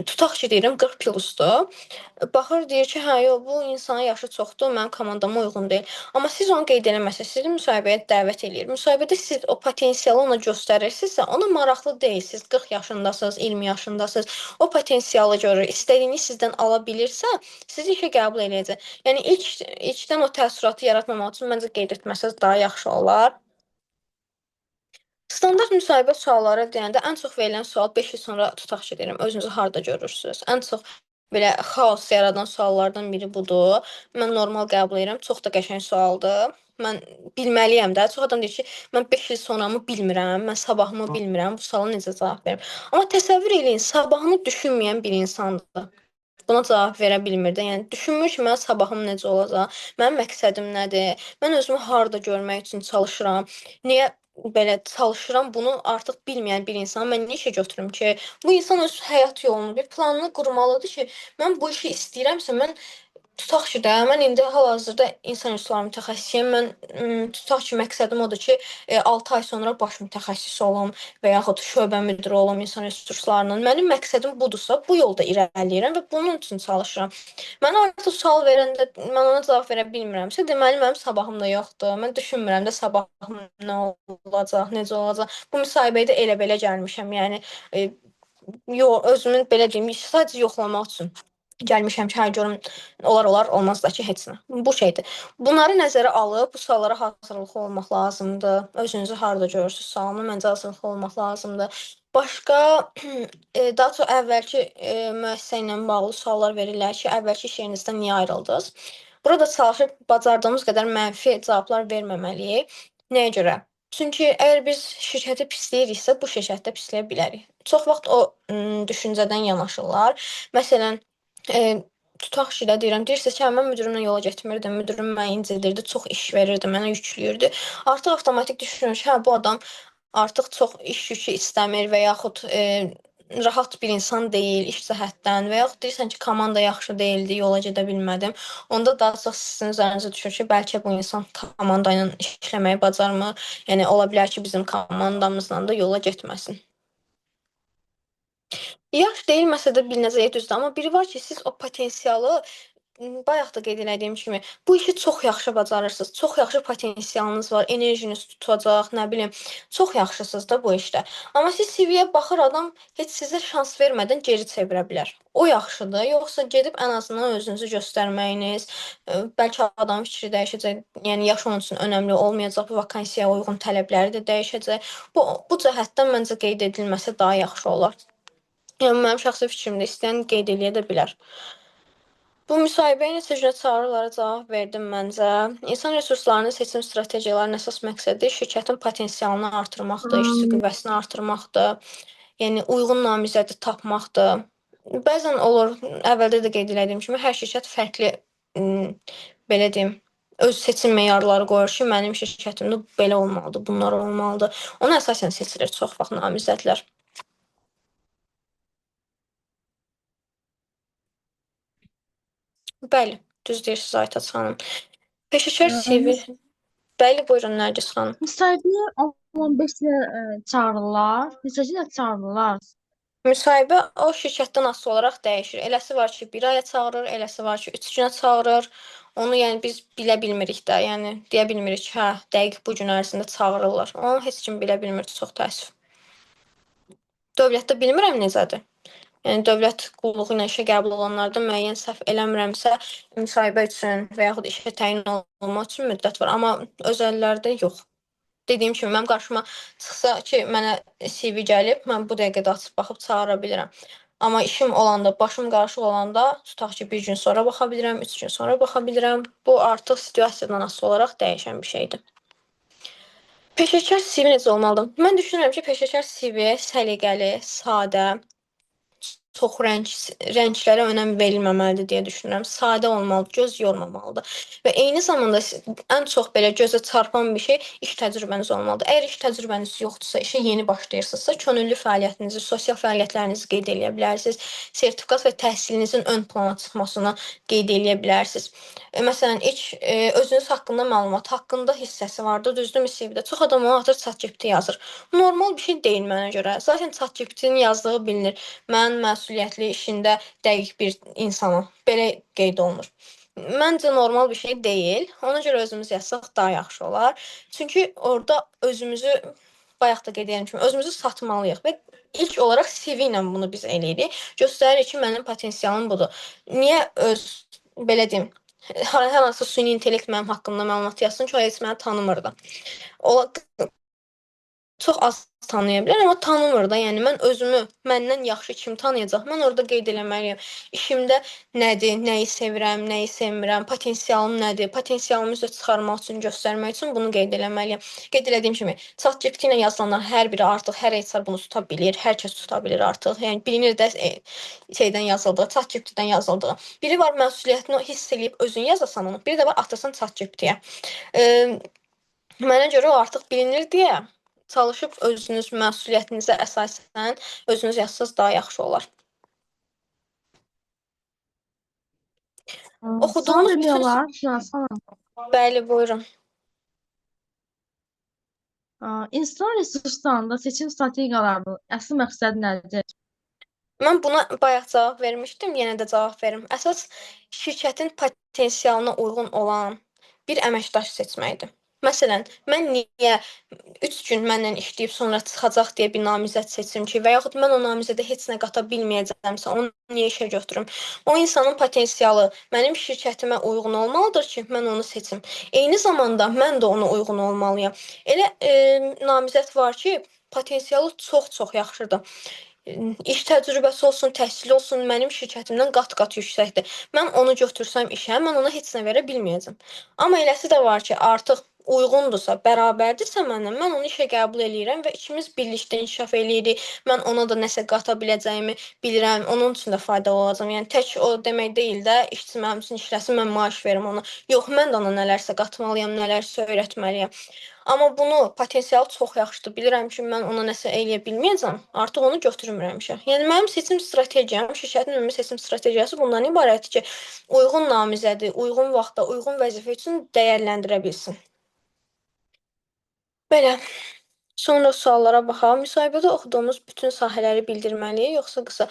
tutaq ki, deyirəm 40 plusdur. Baxır, deyir ki, hə, yox, bu insanın yaşı çoxdur, mənim komandama uyğun deyil. Amma siz onu qeyd eləməsəz, sizi müsahibəyə dəvət eləyir. Müsahibədə siz o potensialı ona göstərirsinizsə, ona maraqlı deyil. Siz 40 yaşındasınız, 20 yaşındasınız. O potensialı görür, istədiyini sizdən ala bilirsə, sizi işə qəbul eləyəcək. Yəni ilkdən o təəssüratı yaratmamaq üçün məncə qeyd etməsəz daha yaxşı olar. Standart müsahibə sualları deyəndə ən çox verilən sual 5 il sonra tutaq ki, deyirəm, özünüzü harda görürsünüz? Ən çox belə xaos yaradan suallardan biri budur. Mən normal qəbul edirəm. Çox da qəşəng sualdır. Mən bilməliyəm də. Çox adam deyir ki, mən 5 il sonramı bilmirəm, mən sabahımı bilmirəm, bu suala necə cavab verim? Amma təsəvvür eləyin, sabahını düşünməyən bir insandır. Buna cavab verə bilmir də. Yəni düşünmür ki, mənim sabahım necə olacaq, mənim məqsədim nədir, mən özümü harda görmək üçün çalışıram, niyə belə çalışıram, bunu artıq bilməyən bir insanı mən niyə işə götürüm ki? Bu insan öz həyat yolunu, bir planını qurmalıdır ki, mən bu işi istəyirəmsə, mən tutaq ki də, mən indi hal-hazırda insan resursları mütəxəssisiyəm. Mən tutaq ki, məqsədim odur ki, 6 ay sonra baş mütəxəssis olum və yaxud şöbə müdiri olum insan resurslarının. Mənim məqsədim budursa, bu yolda irəliləyirəm və bunun üçün çalışıram. Mənə artıq sual verəndə mən ona cavab verə bilmirəmsə, deməli mənim sabahım da yoxdur. Mən düşünmürəm də sabahım nə olacaq, necə olacaq. Bu müsahibəyə də elə-belə gəlmişəm. Yəni yo, özümün belə deyim, sadəcə yoxlamaq üçün gəlmişəm ki, hə görüm olar olar, olmaz da ki, heç nə. Bu şeydir. Bunları nəzərə alıb bu suallara hazırlıqlı olmaq lazımdır. Özünüzü harda görürsüz sualına məncə hazırlıqlı olmaq lazımdır. Başqa daha çox əvvəlki müəssisə ilə bağlı suallar verirlər ki, əvvəlki iş yerinizdən niyə ayrıldınız? Burada çalışıb bacardığımız qədər mənfi cavablar verməməliyik. Nəyə görə? Çünki əgər biz şirkəti pisləyiriksə, bu şirkətdə pisləyə bilərik. Çox vaxt o düşüncədən yanaşırlar. Məsələn, tutaq ki də deyirəm, deyirsiniz ki, hə, mən müdürümlə yola getmirdim, müdürüm məni incidirdi, çox iş verirdi, mənə yükləyirdi. Artıq avtomatik düşünür ki, hə, bu adam artıq çox iş yükü istəmir və yaxud rahat bir insan deyil iş cəhətdən və yaxud deyirsən ki, komanda yaxşı deyildi, yola gedə bilmədim. Onda daha çox sizin üzərinizə düşür ki, bəlkə bu insan komanda ilə işləməyi bacarmır. Yəni ola bilər ki, bizim komandamızla da yola getməsin. Yaş deyilməsə də bir nəzəyə düzdür, amma biri var ki, siz o potensialı Bayaq da qeyd elədiyim kimi, bu işi çox yaxşı bacarırsınız, çox yaxşı potensialınız var, enerjiniz tutacaq, nə bilim, çox yaxşısınız da bu işdə. Amma siz CV-yə baxır adam heç sizə şans vermədən geri çevirə bilər. O yaxşıdır. Yoxsa gedib ən azından özünüzü göstərməyiniz, bəlkə adamın fikri dəyişəcək. Yəni yaş onun üçün önəmli olmayacaq, bu vakansiyaya uyğun tələbləri də dəyişəcək. Bu cəhətdən məncə qeyd edilməsi daha yaxşı olar. Yəni mənim şəxsi fikrimdir, istəyən qeyd eləyə də bilər. Bu müsahibəyə neçə günə çağırırlara cavab verdim məncə. İnsan resurslarının seçim strategiyalarının əsas məqsədi şirkətin potensialını artırmaqdır, işçi qüvvəsini artırmaqdır. Yəni uyğun namizədi tapmaqdır. Bəzən olur, əvvəldə də qeyd elədiyim kimi, hər şirkət fərqli, belə deyim, öz seçim meyarları qoyur ki, mənim şirkətimdə belə olmalıdır, bunlar olmalıdır. Ona əsasən seçilir çox vaxt namizədlər. Bəli, düz deyirsiniz Aytaç xanım. Peşəkar CV. Bəli, buyurun Nərgiz xanım. Müsahibəyə 10-15-ə çağırırlar. Neçə günə çağırırlar? Müsahibə o şirkətdən asılı olaraq dəyişir. Eləsi var ki, bir aya çağırır, eləsi var ki, 3 günə çağırır. Onu yəni biz bilə bilmirik də. Yəni deyə bilmirik ki, hə, dəqiq bu gün ərzində çağırırlar. Onu heç kim bilə bilmir, çox təəssüf. Dövlətdə bilmirəm necədir. Yəni dövlət qulluğu ilə işə qəbul olanlarda müəyyən səhv eləmirəmsə, müsahibə üçün və yaxud işə təyin olunmaq üçün müddət var, amma özəllərdə yox. Dediyim kimi, mənim qarşıma çıxsa ki, mənə CV gəlib, mən bu dəqiqədə açıb baxıb çağıra bilirəm. Amma işim olanda, başım qarışıq olanda, tutaq ki, bir gün sonra baxa bilirəm, 3 gün sonra baxa bilirəm. Bu artıq situasiyadan asılı olaraq dəyişən bir şeydir. Peşəkar CV necə olmalıdır? Mən düşünürəm ki, peşəkar CV səliqəli, sadə, çox rənglərə önəm verilməməlidir deyə düşünürəm. Sadə olmalıdır, göz yormamalıdır. Və eyni zamanda ən çox belə gözə çarpan bir şey iş təcrübəniz olmalıdır. Əgər iş təcrübəniz yoxdursa, işə yeni başlayırsınızsa, könüllü fəaliyyətinizi, sosial fəaliyyətlərinizi qeyd eləyə bilərsiniz. Sertifikat və təhsilinizin ön plana çıxmasını qeyd eləyə bilərsiniz. Məsələn, ilk özünüz haqqında məlumat, haqqında hissəsi vardır, düzdürmü CV-də? Çox adam onu atır ChatGPT yazır. Normal bir şey deyil mənə görə. Zaten ChatGPT-nin yazdığı bilinir. Mən məsuliyyətli, işində dəqiq bir insanam. Belə qeyd olunur. Məncə normal bir şey deyil. Ona görə özümüz yazsaq daha yaxşı olar. Çünki orada özümüzü bayaq da qeyd etdiyim kimi özümüzü satmalıyıq və ilk olaraq CV ilə bunu biz eləyirik. Göstəririk ki, mənim potensialım budur. Niyə öz belə deyim, hər hansı süni intellekt mənim haqqımda məlumat yazsın ki, o heç məni tanımır da. O çox az tanıya bilər, amma tanımır da. Yəni mən özümü məndən yaxşı kim tanıyacaq? Mən orada qeyd eləməliyəm. İşimdə nədir, nəyi sevirəm, nəyi sevmirəm, potensialım nədir, potensialımı üzə çıxarmaq üçün, göstərmək üçün bunu qeyd eləməliyəm. Qeyd elədiyim kimi, ChatGPT ilə yazılanlar hər biri artıq, hər HR bunu tuta bilir, hər kəs tuta bilir artıq. Yəni bilinir də şeydən yazıldığı, ChatGPT-dən yazıldığı. Biri var məsuliyyətini hiss eləyib özün yazasan onu, biri də var atasan ChatGPT-yə. Mənə görə o artıq bilinir deyə çalışıb özünüz məsuliyyətinizə əsasən özünüz yazsaz daha yaxşı olar. Sual Oxuduğumuz vermək bütün olar, Şinas xanım. Bəli, buyurun. İnsan resurslarında seçim strategiyalarının əsl məqsədi nədir? Mən buna bayaq cavab vermişdim, yenə də cavab verim. Əsas şirkətin potensialına uyğun olan bir əməkdaş seçməkdir. Məsələn, mən niyə 3 gün mənlə işləyib sonra çıxacaq deyə bir namizəd seçim ki, və yaxud mən o namizədə heç nə qata bilməyəcəmsə, onu niyə işə götürüm? O insanın potensialı mənim şirkətimə uyğun olmalıdır ki, mən onu seçim. Eyni zamanda mən də ona uyğun olmalıyam. Elə namizəd var ki, potensialı çox-çox yaxşıdır. İş təcrübəsi olsun, təhsili olsun, mənim şirkətimdən qat-qat yüksəkdir. Mən onu götürsəm işə, mən ona heç nə verə bilməyəcəm. Amma eləsi də var ki, artıq uyğundursa, bərabərdirsə mənlə, mən onu işə qəbul eləyirəm və ikimiz birlikdə inkişaf eləyirik. Mən ona da nəsə qata biləcəyimi bilirəm, onun üçün də faydalı olacağam. Yəni tək o demək deyil də, işçi mənim üçün işləsin, mən maaş verim ona. Yox, mən də ona nələrsə qatmalıyam, nələrsə öyrətməliyəm. Amma bunu potensialı çox yaxşıdır. Bilirəm ki, mən ona nəsə eləyə bilməyəcəm. Artıq onu götürmürəm işə. Yəni mənim seçim strategiyam, şirkətin ümumi seçim strategiyası bundan ibarətdir ki, uyğun namizədi, uyğun vaxtda, uyğun vəzifə üçün dəyərləndirə bilsin. Belə. Sonra suallara baxaq. Müsahibədə oxuduğumuz bütün sahələri bildirməliyik, yoxsa qısa?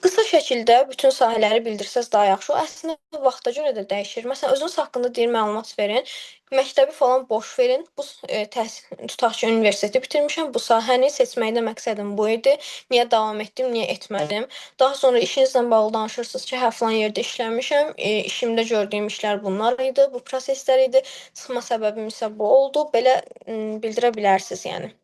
Qısa şəkildə bütün sahələri bildirsəz daha yaxşı. O əslində vaxta görə də dəyişir. Məsələn, özünüz haqqında deyir, məlumat verin. Məktəbi falan boş verin. Bu təhsil, tutaq ki, universiteti bitirmişəm. Bu sahəni seçməkdə məqsədim bu idi. Niyə davam etdim, niyə etmədim? Daha sonra işinizlə bağlı danışırsınız ki, hə falan yerdə işləmişəm. İşimdə gördüyüm işlər bunlar idi, bu proseslər idi. Çıxma səbəbim isə bu oldu. Belə bildirə bilərsiniz yəni.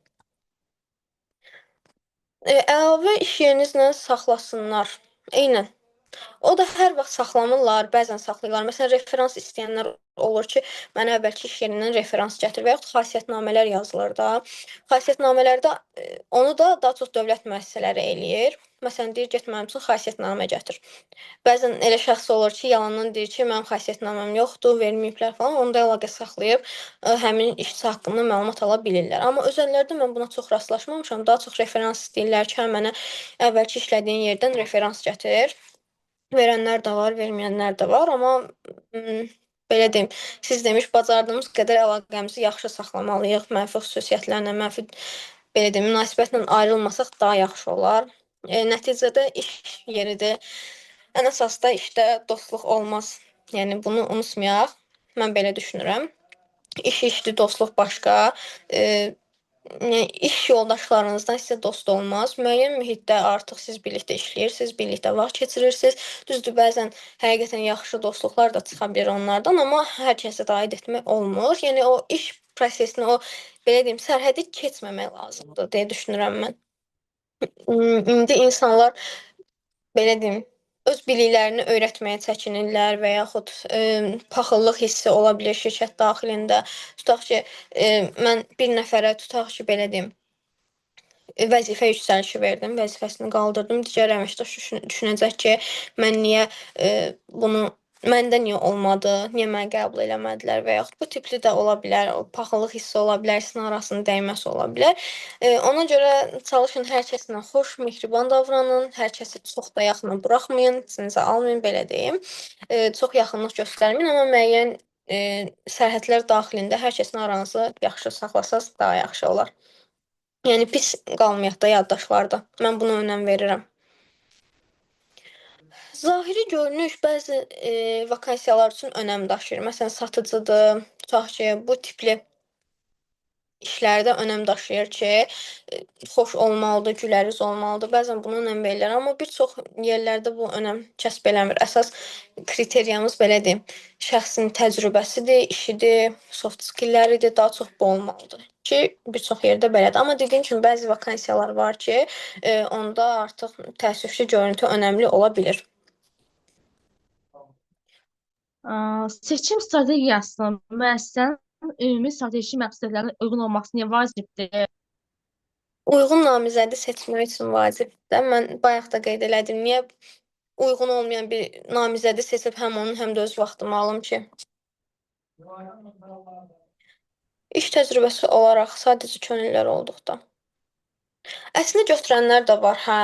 Əlavə iş yerinizlə saxlasınlar. Eynən. O da hər vaxt saxlamırlar, bəzən saxlayırlar. Məsələn, referans istəyənlər olur ki, mənə əvvəlki iş yerindən referans gətir və yaxud xasiyyətnamələr yazılır da. Xasiyyətnamələrdə onu da daha çox dövlət müəssisələri eləyir. Məsələn, deyir, get mənim üçün xasiyyətnamə gətir. Bəzən elə şəxs olur ki, yalandan deyir ki, mənim xasiyyətnaməm yoxdur, verməyiblər falan. Onda əlaqə saxlayıb həmin işçi haqqında məlumat ala bilirlər. Amma özəllərdə mən buna çox rastlaşmamışam. Daha çox referans istəyirlər ki, hə, mənə əvvəlki işlədiyin yerdən referans gətir. Verənlər də var, verməyənlər də var, amma belə deyim, siz demiş, bacardığımız qədər əlaqəmizi yaxşı saxlamalıyıq. Mənfi xüsusiyyətlərlə, mənfi belə deyim, münasibətlə ayrılmasaq daha yaxşı olar. Nəticədə iş yeridir. Ən əsas da işdə dostluq olmaz. Yəni bunu unutmayaq. Mən belə düşünürəm. İş işdir, dostluq başqa. Yəni iş yoldaşlarınızdan sizə dost olmaz. Müəyyən mühitdə artıq siz birlikdə işləyirsiniz, birlikdə vaxt keçirirsiniz. Düzdür, bəzən həqiqətən yaxşı dostluqlar da çıxa bilər onlardan, amma hər kəsə də aid etmək olmur. Yəni o iş prosesini, o belə deyim, sərhədi keçməmək lazımdır deyə düşünürəm mən. İndi insanlar belə deyim, öz biliklərini öyrətməyə çəkinirlər və yaxud paxıllıq hissi ola bilər şirkət daxilində. Tutaq ki, mən bir nəfərə tutaq ki, belə deyim, vəzifə yüksəlişi verdim, vəzifəsini qaldırdım. Digər əməkdaş düşünəcək ki, mən niyə bunu məndə niyə olmadı, niyə məni qəbul eləmədilər və yaxud bu tipli də ola bilər, o paxıllıq hissi ola bilər, sizin arasının dəyməsi ola bilər. Ona görə çalışın hər kəslə xoş, mehriban davranın, hər kəsi çox da yaxına buraxmayın, içinizə almayın, belə deyim. Çox yaxınlıq göstərməyin, amma müəyyən sərhədlər daxilində hər kəsin aranızı yaxşı saxlasaz daha yaxşı olar. Yəni pis qalmayaq da yaddaşlarda. Mən buna önəm verirəm. Zahiri görünüş bəzi vakansiyalar üçün önəm daşıyır. Məsələn, satıcıdır, tutaq ki, bu tipli işlərdə önəm daşıyır ki, xoş olmalıdır, gülərüz olmalıdır. Bəzən buna önəm verirlər, amma bir çox yerlərdə bu önəm kəsb eləmir. Əsas kriteriyamız belə deyim, şəxsin təcrübəsidir, işidir, soft skillləridir, daha çox bu olmalıdır ki, bir çox yerdə belədir. Amma dediyim kimi bəzi vakansiyalar var ki, onda artıq təəssüf ki, görüntü önəmli ola bilir. Seçim strategiyasının müəssisənin ümumi strateji məqsədlərinə uyğun olması niyə vacibdir? Uyğun namizədi seçmək üçün vacibdir. Mən bayaq da qeyd elədim. Niyə uyğun olmayan bir namizədi seçib həm onun, həm də öz vaxtımı alım ki? İş təcrübəsi olaraq sadəcə könüllülər olduqda. Əslində götürənlər də var, hə.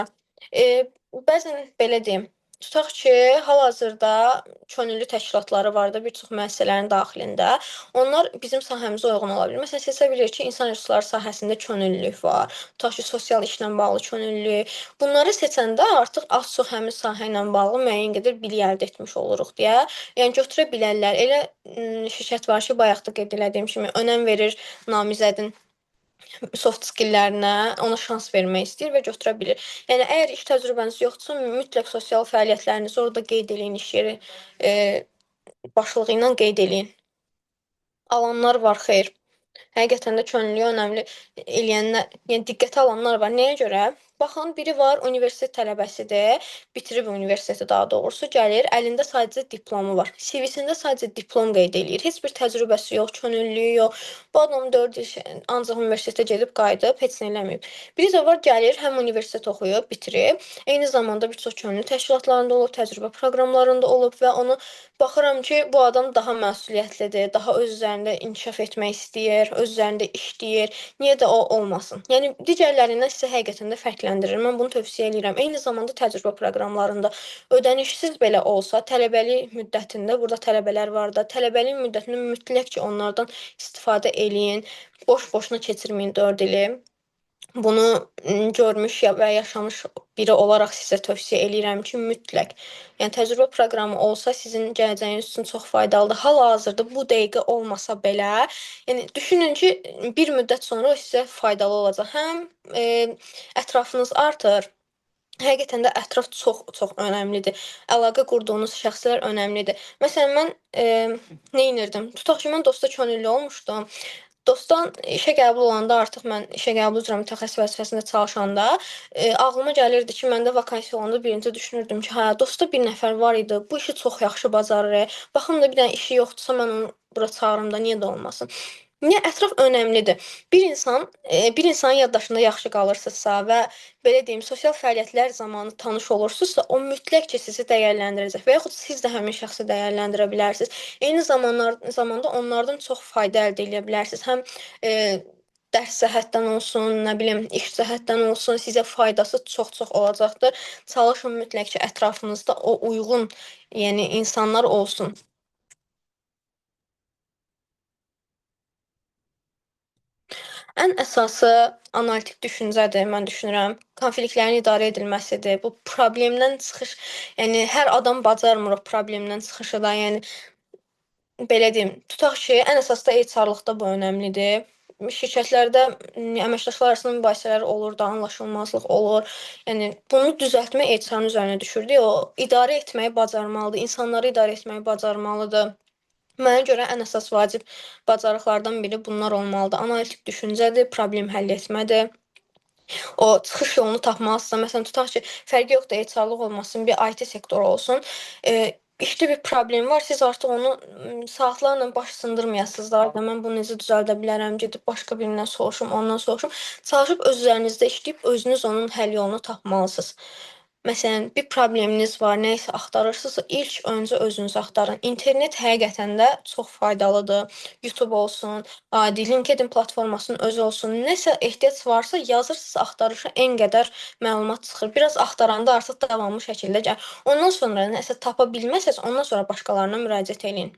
Bəzən belə deyim, tutaq ki, hal-hazırda könüllü təşkilatları var da bir çox müəssisələrin daxilində. Onlar bizim sahəmizə uyğun ola bilər. Məsələn, seçə bilir ki, insan resursları sahəsində könüllülük var. Tutaq ki, sosial işlə bağlı könüllülük. Bunları seçəndə artıq az-çox həmin sahə ilə bağlı müəyyən qədər bilik əldə etmiş oluruq deyə. Yəni götürə bilərlər. Elə şirkət var ki, bayaq da qeyd elədiyim kimi önəm verir namizədin soft skilllərinə, ona şans vermək istəyir və götürə bilir. Yəni əgər iş təcrübəniz yoxdursa, mütləq sosial fəaliyyətlərinizi orada qeyd eləyin, iş yeri başlığı ilə qeyd eləyin. Alanlar var, xeyr. Həqiqətən də könüllüyə önəmli eləyənlər, yəni diqqətə alanlar var. Nəyə görə? Baxın, biri var, universitet tələbəsidir, bitirib universiteti daha doğrusu, gəlir, əlində sadəcə diplomu var. CV-sində sadəcə diplom qeyd eləyir. Heç bir təcrübəsi yox, könüllülüyü yox. Bu adam 4 il ancaq universitetə gedib qayıdıb, heç nə eləməyib. Biri də var, gəlir, həm universitet oxuyub, bitirib, eyni zamanda bir çox könüllü təşkilatlarında olub, təcrübə proqramlarında olub və onu baxıram ki, bu adam daha məsuliyyətlidir, daha öz üzərində inkişaf etmək istəyir, öz üzərində işləyir. Niyə də o olmasın? Yəni digərlərindən sizə həqiqətən də fərqləndirir. Mən bunu tövsiyə eləyirəm. Eyni zamanda təcrübə proqramlarında ödənişsiz belə olsa, tələbəlik müddətində, burada tələbələr var da, tələbəlik müddətində mütləq ki, onlardan istifadə eləyin. Boş-boşuna keçirməyin 4 ili. Bunu görmüş və yaşamış biri olaraq sizə tövsiyə eləyirəm ki, mütləq. Yəni təcrübə proqramı olsa sizin gələcəyiniz üçün çox faydalıdır. Hal-hazırda bu dəqiqə olmasa belə, yəni düşünün ki, bir müddət sonra o sizə faydalı olacaq. Həm ətrafınız artır. Həqiqətən də ətraf çox-çox önəmlidir. Əlaqə qurduğunuz şəxslər önəmlidir. Məsələn, mən nə edirdim? Tutaq ki, mən dosta könüllü olmuşdum. Dostdan işə qəbul olanda artıq mən işə qəbul üzrə mütəxəssis vəzifəsində çalışanda ağlıma gəlirdi ki, məndə vakansiya olanda birinci düşünürdüm ki, hə, dostda bir nəfər var idi, bu işi çox yaxşı bacarır. Baxım da bir dənə işi yoxdursa mən onu bura çağırım da, niyə də olmasın? Niyə ətraf önəmlidir? Bir insan, bir insanın yaddaşında yaxşı qalırsınızsa və belə deyim, sosial fəaliyyətlər zamanı tanış olursunuzsa, o mütləq ki, sizi dəyərləndirəcək və yaxud siz də həmin şəxsi dəyərləndirə bilərsiniz. Eyni zamanda onlardan çox fayda əldə edə bilərsiniz. Həm dərs cəhətdən olsun, nə bilim, iş cəhətdən olsun, sizə faydası çox-çox olacaqdır. Çalışın mütləq ki, ətrafınızda o uyğun, yəni insanlar olsun. Ən əsası analitik düşüncədir, mən düşünürəm. Konfliktlərin idarə edilməsidir. Bu problemdən çıxış, yəni hər adam bacarmır o problemdən çıxışı da, yəni belə deyim, tutaq ki, ən əsas da HR-lıqda bu önəmlidir. Şirkətlərdə əməkdaşlar arasında mübahisələr olur da, anlaşılmazlıq olur. Yəni bunu düzəltmək HR-ın üzərinə düşürdü. O idarə etməyi bacarmalıdır, insanları idarə etməyi bacarmalıdır. Mənə görə ən əsas vacib bacarıqlardan biri bunlar olmalıdır. Analitik düşüncədir, problem həll etmədir. O çıxış yolunu tapmalısınız. Məsələn, tutaq ki, fərqi yoxdur, HR-lıq olmasın, bir IT sektoru olsun. İşdə bir problem var, siz artıq onu saatlarla baş sındırmayasınız da. Mən bunu necə düzəldə bilərəm, gedib başqa birindən soruşum, ondan soruşum. Çalışıb öz üzərinizdə işləyib özünüz onun həll yolunu tapmalısınız. Məsələn, bir probleminiz var, nəyisə axtarırsınızsa, ilk öncə özünüz axtarın. İnternet həqiqətən də çox faydalıdır. YouTube olsun, adi LinkedIn platformasının özü olsun. Nəsə ehtiyac varsa yazırsınız axtarışa en qədər məlumat çıxır. Biraz axtaranda artıq davamlı şəkildə gəlir. Ondan sonra nəsə tapa bilməsəz, ondan sonra başqalarına müraciət eləyin.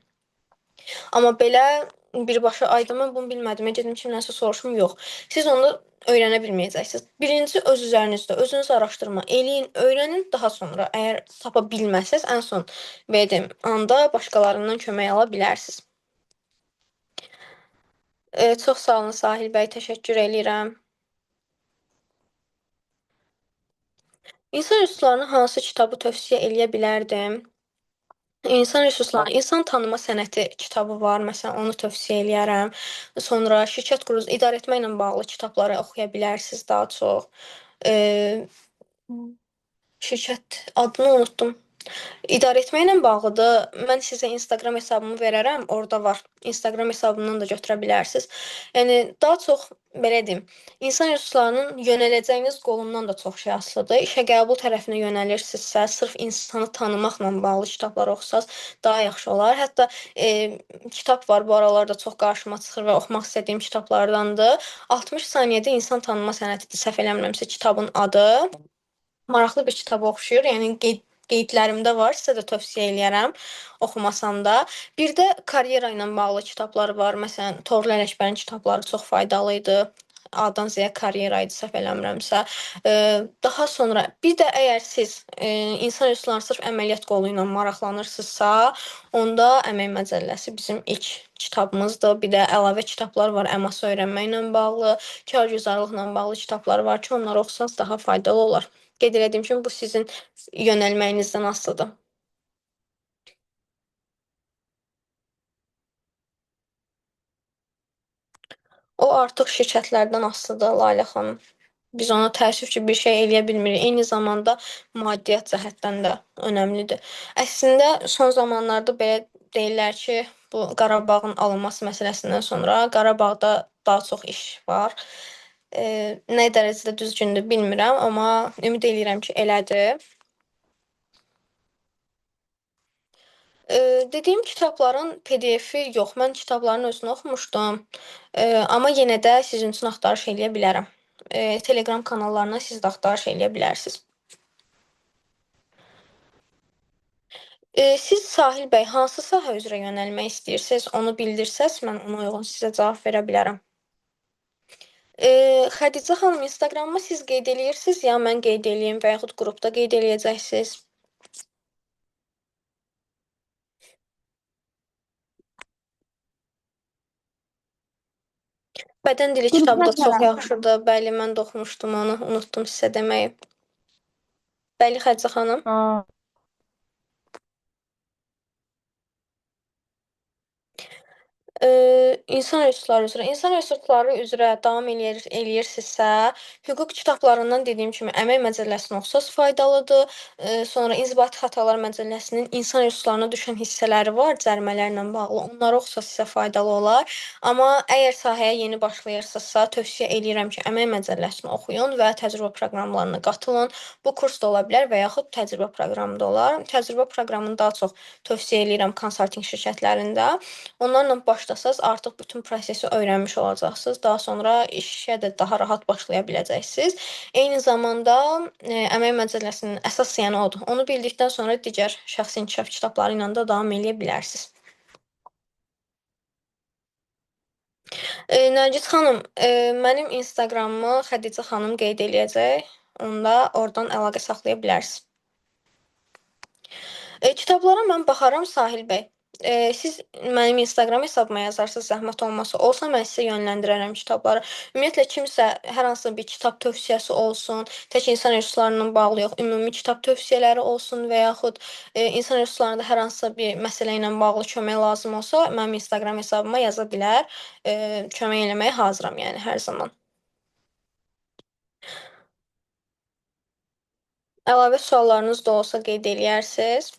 Amma belə birbaşa ayda mən bunu bilmədim, gedim kimdənsə soruşum, yox. Siz onu öyrənə bilməyəcəksiniz. Birinci öz üzərinizdə özünüz araşdırma eləyin, öyrənin, daha sonra əgər tapa bilməsəz, ən son belə deyim, anda başqalarından kömək ala bilərsiniz. Çox sağ olun Sahil bəy, təşəkkür eləyirəm. İnsan resurslarına hansı kitabı tövsiyə eləyə bilərdim? İnsan resursları, insan tanıma sənəti kitabı var. Məsələn, onu tövsiyə eləyərəm. Sonra şirkət qurucu, idarə etmə ilə bağlı kitabları oxuya bilərsiniz daha çox. Ee, Şirkət adını unutdum. İdarə etmə ilə bağlıdır. Mən sizə Instagram hesabımı verərəm, orada var. Instagram hesabımdan da götürə bilərsiniz. Yəni daha çox belə deyim, insan resurslarının yönələcəyiniz qolundan da çox şey asılıdır. İşə qəbul tərəfinə yönəlirsinizsə, sırf insanı tanımaqla bağlı kitablar oxusaz daha yaxşı olar. Hətta kitab var bu aralarda çox qarşıma çıxır və oxumaq istədiyim kitablardandır. 60 saniyədə insan tanıma sənətidir, səhv eləmirəmsə kitabın adı. Maraqlı bir kitaba oxşayır. Yəni qeydlərimdə var, sizə də tövsiyə eləyərəm oxumasam da. Bir də karyera ilə bağlı kitablar var. Məsələn, Toğrul Ələkbərin kitabları çox faydalı idi. A-dan Z-yə karyera idi, səhv eləmirəmsə. Daha sonra bir də əgər siz insan resurslarının sırf əməliyyat qolu ilə maraqlanırsınızsa, onda Əmək Məcəlləsi bizim ilk kitabımızdır. Bir də əlavə kitablar var, əması öyrənməklə bağlı, kargüzarlıqla bağlı kitablar var ki, onları oxusanız daha faydalı olar. Qeyd elədiyim kimi bu sizin yönəlməyinizdən asılıdır. O artıq şirkətlərdən asılıdır, Lalə xanım. Biz ona təəssüf ki, bir şey eləyə bilmirik. Eyni zamanda maddiyyat cəhətdən də önəmlidir. Əslində son zamanlarda belə deyirlər ki, bu Qarabağın alınması məsələsindən sonra Qarabağda daha çox iş var. Nə dərəcədə düzgündür bilmirəm, amma ümid eləyirəm ki, elədir. Dediyim kitabların PDF-i yox, mən kitabların özünü oxumuşdum. Amma yenə də sizin üçün axtarış eləyə bilərəm. Telegram kanallarına siz də axtarış eləyə bilərsiniz. Siz Sahil bəy hansı sahə üzrə yönəlmək istəyirsiniz, onu bildirsəz, mən ona uyğun sizə cavab verə bilərəm. Xədicə xanım, Instagramımı siz qeyd eləyirsiniz, ya mən qeyd eləyim və yaxud qrupda qeyd eləyəcəksiniz? Bədən dili Qrupa kitabı da çox atarım. yaxşıdır. Bəli, mən də oxumuşdum onu. Unutdum sizə deməyi. Bəli, Xədicə xanım. Aa, İnsan resursları üzrə, insan resursları üzrə davam eləyirsinizsə, hüquq kitablarından dediyim kimi Əmək Məcəlləsini oxusaz faydalıdır. Sonra İnzibati Xətalar Məcəlləsinin insan resurslarına düşən hissələri var, cərimələrlə bağlı. Onları oxusaz sizə faydalı olar. Amma əgər sahəyə yeni başlayırsınızsa, tövsiyə eləyirəm ki, Əmək Məcəlləsini oxuyun və təcrübə proqramlarına qatılın. Bu kurs da ola bilər və yaxud təcrübə proqramı da olar. Təcrübə proqramını daha çox tövsiyə eləyirəm konsaltinq şirkətlərində. Onlarla başlasaz artıq bütün prosesi öyrənmiş olacaqsınız. Daha sonra işə də daha rahat başlaya biləcəksiniz. Eyni zamanda Əmək Məcəlləsinin əsas yəni odur. Onu bildikdən sonra digər şəxsi inkişaf kitabları ilə də davam eləyə bilərsiniz. Nərgiz xanım, mənim Instagramımı Xədicə xanım qeyd eləyəcək. Onda oradan əlaqə saxlaya bilərsiniz. Kitablara mən baxaram Sahil bəy. Siz mənim Instagram hesabıma yazarsınız, zəhmət olmasa. Olsa mən sizə yönləndirərəm kitabları. Ümumiyyətlə kimsə hər hansı bir kitab tövsiyəsi olsun, tək insan resurslarla bağlı yox, ümumi kitab tövsiyələri olsun və yaxud insan resurslarında hər hansısa bir məsələ ilə bağlı kömək lazım olsa, mənim Instagram hesabıma yaza bilər. Kömək eləməyə hazıram yəni hər zaman. Əlavə suallarınız da olsa qeyd eləyərsiniz.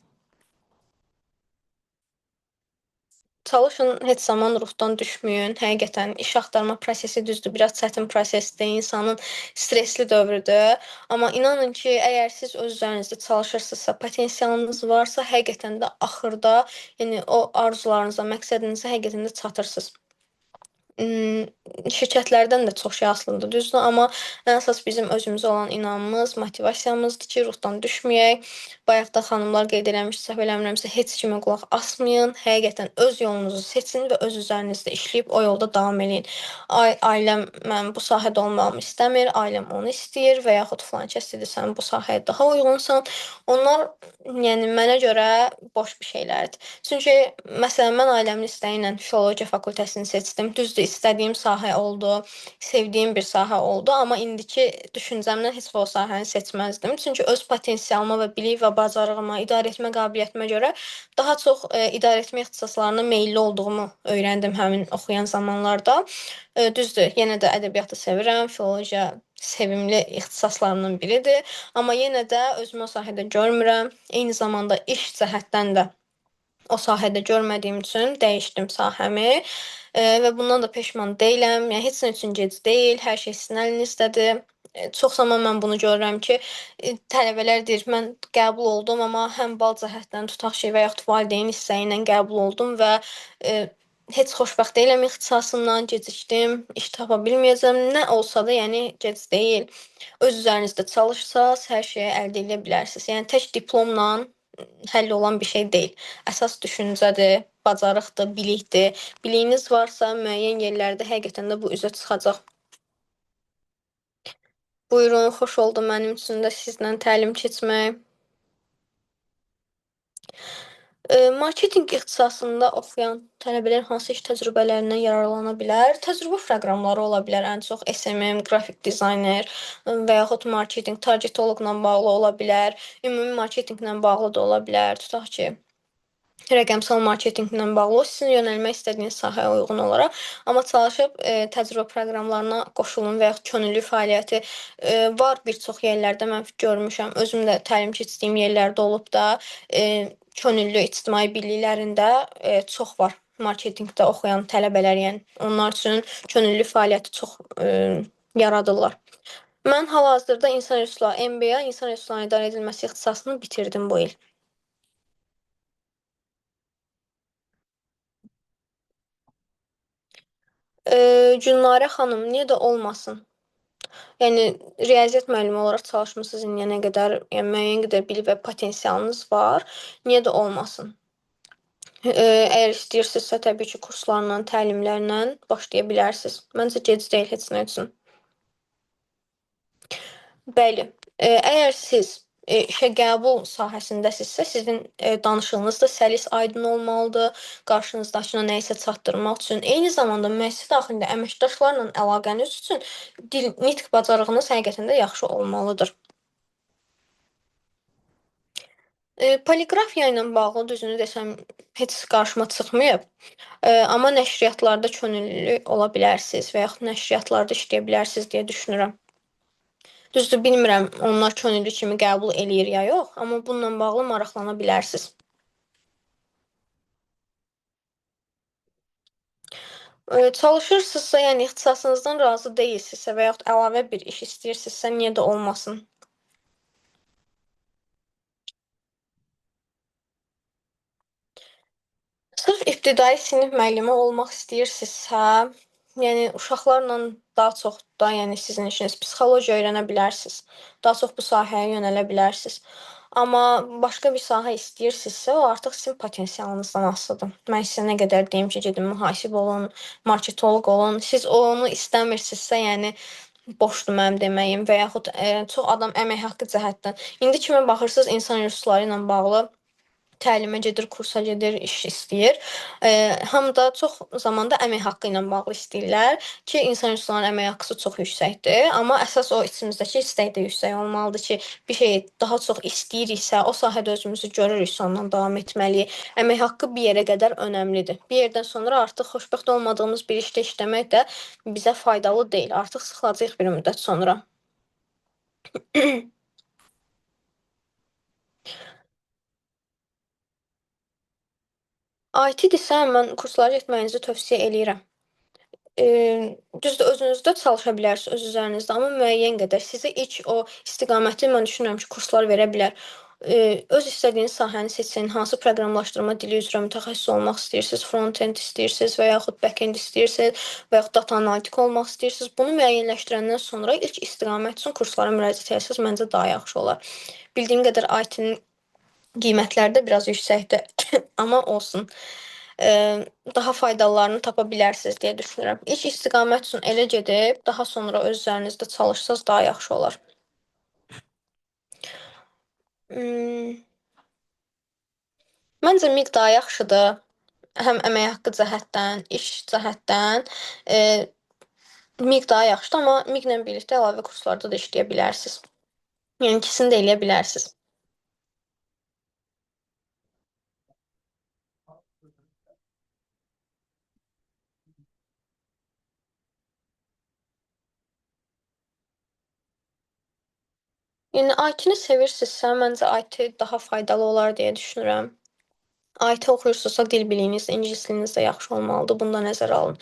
Çalışın heç zaman ruhdan düşməyin. Həqiqətən iş axtarma prosesi düzdür, biraz çətin prosesdir, insanın stresli dövrüdür. Amma inanın ki, əgər siz öz üzərinizdə çalışırsınızsa, potensialınız varsa, həqiqətən də axırda, yəni o arzularınıza, məqsədinizə həqiqətən də çatırsınız. Şirkətlərdən də çox şey asılıdır, düzdür, amma ən əsas bizim özümüzə olan inamımız, motivasiyamızdır ki, ruhdan düşməyək. Bayaq da xanımlar qeyd eləmişdi, səhv eləmirəmsə, heç kimə qulaq asmayın. Həqiqətən öz yolunuzu seçin və öz üzərinizdə işləyib o yolda davam eləyin. Ay, ailəm mən bu sahədə olmağımı istəmir, ailəm onu istəyir və yaxud filan kəs dedi, sən bu sahəyə daha uyğunsan. Onlar, yəni mənə görə boş bir şeylərdir. Çünki məsələn mən ailəmin istəyi ilə filologiya fakültəsini seçdim. Düzdür, istədiyim sahə oldu, sevdiyim bir sahə oldu, amma indiki düşüncəmlə heç o sahəni seçməzdim. Çünki öz potensialıma və bilik və bacarığıma, idarə etmə qabiliyyətimə görə daha çox idarə etmə ixtisaslarına meyilli olduğumu öyrəndim həmin oxuyan zamanlarda. Düzdür, yenə də ədəbiyyatı sevirəm, filologiya sevimli ixtisaslarımdan biridir. Amma yenə də özümü o sahədə görmürəm. Eyni zamanda iş cəhətdən də o sahədə görmədiyim üçün dəyişdim sahəmi. Və bundan da peşman deyiləm. Yəni heç nə üçün gec deyil, hər şey sizin əlinizdədir. Çox zaman mən bunu görürəm ki, tələbələr deyir, mən qəbul oldum, amma həm bal cəhətdən tutaq ki, və yaxud valideyn istəyi ilə qəbul oldum və heç xoşbəxt deyiləm ixtisasımdan, gecikdim, iş tapa bilməyəcəm. Nə olsa da, yəni gec deyil. Öz üzərinizdə çalışsaz, hər şeyi əldə edə bilərsiniz. Yəni tək diplomla həll olan bir şey deyil. Əsas düşüncədir, bacarıqdır, bilikdir. Biliyiniz varsa müəyyən yerlərdə həqiqətən də bu üzə çıxacaq. Buyurun, xoş oldu mənim üçün də sizlə təlim keçmək. Marketinq ixtisasında oxuyan tələbələr hansı iş təcrübələrindən yararlana bilər? Təcrübə proqramları ola bilər, ən çox SMM, qrafik dizayner və yaxud marketinq, targetoloqla bağlı ola bilər, ümumi marketinqlə bağlı da ola bilər. Tutaq ki, rəqəmsal marketinqlə bağlı, o sizin yönəlmək istədiyiniz sahəyə uyğun olaraq, amma çalışıb təcrübə proqramlarına qoşulun və yaxud könüllü fəaliyyəti var bir çox yerlərdə mən görmüşəm. Özüm də təlim keçdiyim yerlərdə olub da könüllü ictimai birliklərində çox var marketinqdə oxuyan tələbələr, yəni onlar üçün könüllü fəaliyyəti çox yaradırlar. Mən hal-hazırda insan resursları MBA, insan resurslarının idarə edilməsi ixtisasını bitirdim bu il. Gülnarə xanım, niyə də olmasın? Yəni riyaziyyat müəllimi olaraq çalışmısınız indiyənə qədər, yəni müəyyən qədər bilik və potensialınız var. Niyə də olmasın? Əgər istəyirsinizsə, təbii ki, kurslarla, təlimlərlə başlaya bilərsiniz. Məncə gec deyil heç nə üçün. Bəli. Əgər siz işə qəbul sahəsindəsinizsə, sizin danışığınız da səlis, aydın olmalıdır. Qarşınızdakına nə isə çatdırmaq üçün. Eyni zamanda müəssisə daxilində əməkdaşlarla əlaqəniz üçün dil, nitq bacarığınız həqiqətən də yaxşı olmalıdır. Poliqrafiya ilə bağlı düzünü desəm heç qarşıma çıxmayıb. Amma nəşriyyatlarda könüllü ola bilərsiniz və yaxud nəşriyyatlarda işləyə bilərsiniz deyə düşünürəm. Düzdür, bilmirəm onlar könüllü kimi qəbul eləyir ya yox, amma bununla bağlı maraqlana bilərsiniz. Çalışırsınızsa, yəni ixtisasınızdan razı deyilsinizsə və yaxud əlavə bir iş istəyirsinizsə, niyə də olmasın? Sırf ibtidai sinif müəllimi olmaq istəyirsinizsə, yəni uşaqlarla daha çox da, yəni sizin işiniz psixologiya öyrənə bilərsiniz. Daha çox bu sahəyə yönələ bilərsiniz. Amma başqa bir sahə istəyirsinizsə, o artıq sizin potensialınızdan asılıdır. Mən sizə nə qədər deyim ki, gedin mühasib olun, marketoloq olun. Siz onu istəmirsinizsə, yəni boşdur mənim deməyim və yaxud çox adam əmək haqqı cəhətdən. İndi kimə baxırsınız, insan resursları ilə bağlı təlimə gedir, kursa gedir, iş istəyir. Hamı da çox zamanda əmək haqqı ilə bağlı istəyirlər ki, insan resurslarının əmək haqqısı çox yüksəkdir. Amma əsas o içimizdəki istək də yüksək olmalıdır ki, bir şey daha çox istəyiriksə, o sahədə özümüzü görürüksə, ondan davam etməliyik. Əmək haqqı bir yerə qədər önəmlidir. Bir yerdən sonra artıq xoşbəxt olmadığımız bir işdə işləmək də bizə faydalı deyil. Artıq sıxılacağıq bir müddət sonra. IT-dirsə, mən kurslara getməyinizi tövsiyə eləyirəm. E, Düzdür, özünüzdə çalışa bilərsiniz, öz üzərinizdə, amma müəyyən qədər sizə ilk o istiqaməti mən düşünürəm ki, kurslar verə bilər. Öz istədiyiniz sahəni seçsin, hansı proqramlaşdırma dili üzrə mütəxəssis olmaq istəyirsiniz, front-end istəyirsiniz və yaxud back-end istəyirsiniz və yaxud data analitik olmaq istəyirsiniz. Bunu müəyyənləşdirəndən sonra ilk istiqamət üçün kurslara müraciət etsəniz məncə daha yaxşı olar. Bildiyim qədər IT-nin qiymətləri də biraz yüksəkdir, amma olsun. Daha faydalılarını tapa bilərsiniz deyə düşünürəm. İlk istiqamət üçün elə gedib, daha sonra öz üzərinizdə çalışsanız daha yaxşı olar. Hmm. Məncə MİQ daha yaxşıdır. Həm əmək haqqı cəhətdən, iş cəhətdən. MİQ daha yaxşıdır, amma MİQ-lə birlikdə əlavə kurslarda da işləyə bilərsiniz. Yəni ikisini də eləyə bilərsiniz. Yəni IT-ni sevirsinizsə, məncə IT daha faydalı olar deyə düşünürəm. IT oxuyursunuzsa dil biliyiniz, ingilis diliniz də yaxşı olmalıdır. Bunu da nəzərə alın.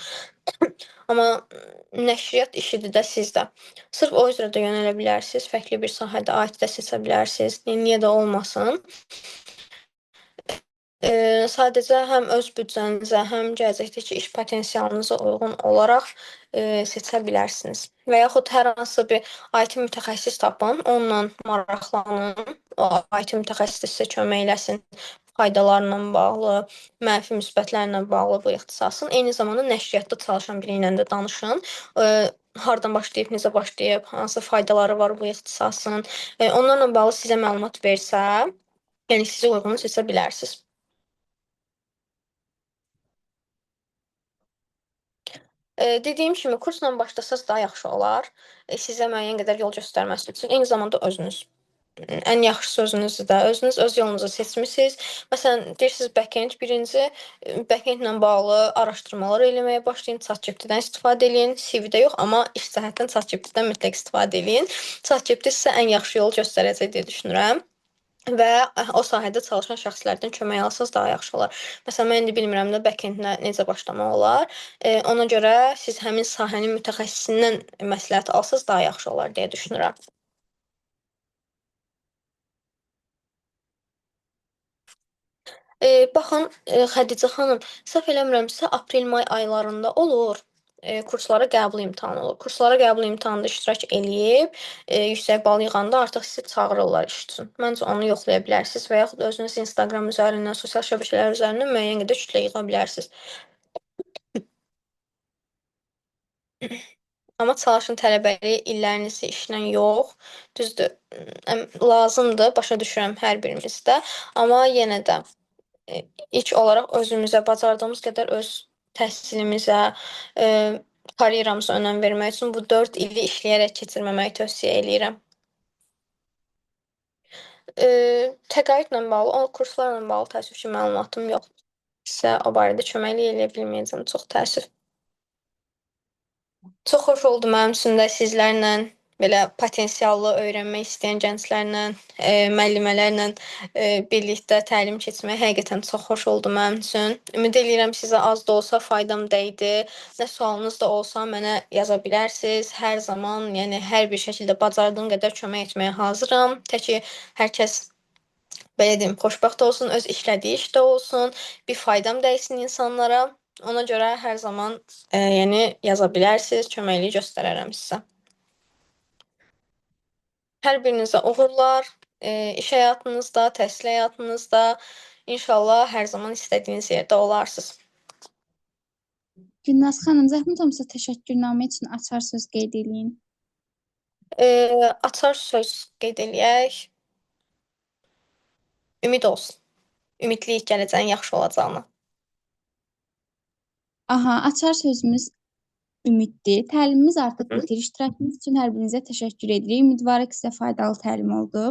Amma nəşriyyat işidir də sizdə. Sırf o üzrə də yönələ bilərsiniz. Fərqli bir sahədə IT-də seçə bilərsiniz. Yəni, niyə də olmasın. Sadəcə həm öz büdcənizə, həm gələcəkdəki iş potensialınıza uyğun olaraq seçə bilərsiniz. Və yaxud hər hansı bir IT mütəxəssis tapın, onunla maraqlanın. O IT mütəxəssisi sizə kömək eləsin faydalarla bağlı, mənfi müsbətlərlə bağlı bu ixtisasın. Eyni zamanda nəşriyyatda çalışan biri ilə də danışın. Hardan başlayıb, necə başlayıb, hansı faydaları var bu ixtisasın. Onlarla bağlı sizə məlumat versə, yəni sizə uyğunu seçə bilərsiniz. Dediyim kimi kursla başlasanız daha yaxşı olar. Sizə müəyyən qədər yol göstərməsi üçün. Eyni zamanda özünüz. Ən yaxşısı özünüzdür də. Özünüz öz yolunuzu seçmisiniz. Məsələn, deyirsiniz backend birinci, backend ilə bağlı araşdırmalar eləməyə başlayın, ChatGPT-dən istifadə eləyin. CV-də yox, amma iş cəhətdən ChatGPT-dən mütləq istifadə eləyin. ChatGPT sizə ən yaxşı yolu göstərəcək deyə düşünürəm. Və o sahədə çalışan şəxslərdən kömək alsanız daha yaxşı olar. Məsələn, mən indi bilmirəm də backend-nə necə başlamaq olar. Ona görə siz həmin sahənin mütəxəssisindən məsləhət alsanız daha yaxşı olar deyə düşünürəm. Baxın, Xədicə xanım, səhv eləmirəmsə, aprel-may aylarında olur. Kurslara qəbul imtahanı olur. Kurslara qəbul imtahanında iştirak eləyib, yüksək bal yığanda artıq sizi çağırırlar iş üçün. Məncə onu yoxlaya bilərsiniz və yaxud özünüz Instagram üzərindən, sosial şəbəkələr üzərindən müəyyən qədər kütlə yığa bilərsiniz. Amma çalışın tələbəlik illərinizi işlə yox. Düzdür, lazımdır, başa düşürəm hər birimizdə. Amma yenə də ilk olaraq özümüzə bacardığımız qədər öz təhsilimizə, karyeramıza önəm vermək üçün bu 4 ili işləyərək keçirməməyi tövsiyə eləyirəm. Təqaüdlə bağlı, o kurslarla bağlı təəssüf ki, məlumatım yoxdur. Sizə o barədə köməklik eləyə bilməyəcəm, çox təəssüf. Çox xoş oldu mənim üçün də sizlərlə belə potensiallı öyrənmək istəyən gənclərlə, müəllimələrlə birlikdə təlim keçmək həqiqətən çox xoş oldu mənim üçün. Ümid eləyirəm sizə az da olsa faydam dəydi. Nə sualınız da olsa mənə yaza bilərsiniz. Hər zaman, yəni hər bir şəkildə bacardığım qədər kömək etməyə hazıram. Tək ki, hər kəs belə deyim, xoşbəxt olsun, öz işlədiyi işdə olsun, bir faydam dəysin insanlara. Ona görə hər zaman yəni yaza bilərsiniz, köməklik göstərərəm sizə. Hər birinizə uğurlar, iş həyatınızda, təhsil həyatınızda. İnşallah hər zaman istədiyiniz yerdə olarsınız. Gülnaz xanım, zəhmət olmasa təşəkkürnamə üçün açar söz qeyd eləyin. Açar söz qeyd eləyək. Ümid olsun. Ümidliyik gələcəyin yaxşı olacağına. Aha, açar sözümüz ümiddir. Təlimimiz artıq bitir. İştirakınız üçün hər birinizə təşəkkür edirik. Ümidvarıq ki, sizə faydalı təlim oldu.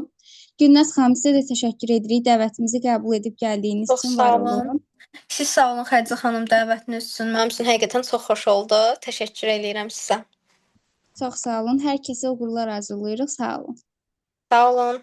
Gülnaz xanım, sizə də təşəkkür edirik. Dəvətimizi qəbul edib gəldiyiniz Çox üçün sağ var olun. olun. Siz sağ olun Xədicə xanım dəvətiniz üçün. Mənim üçün həqiqətən çox xoş oldu. Təşəkkür eləyirəm sizə. Çox sağ olun. Hər kəsə uğurlar arzulayırıq. Sağ olun. Sağ olun.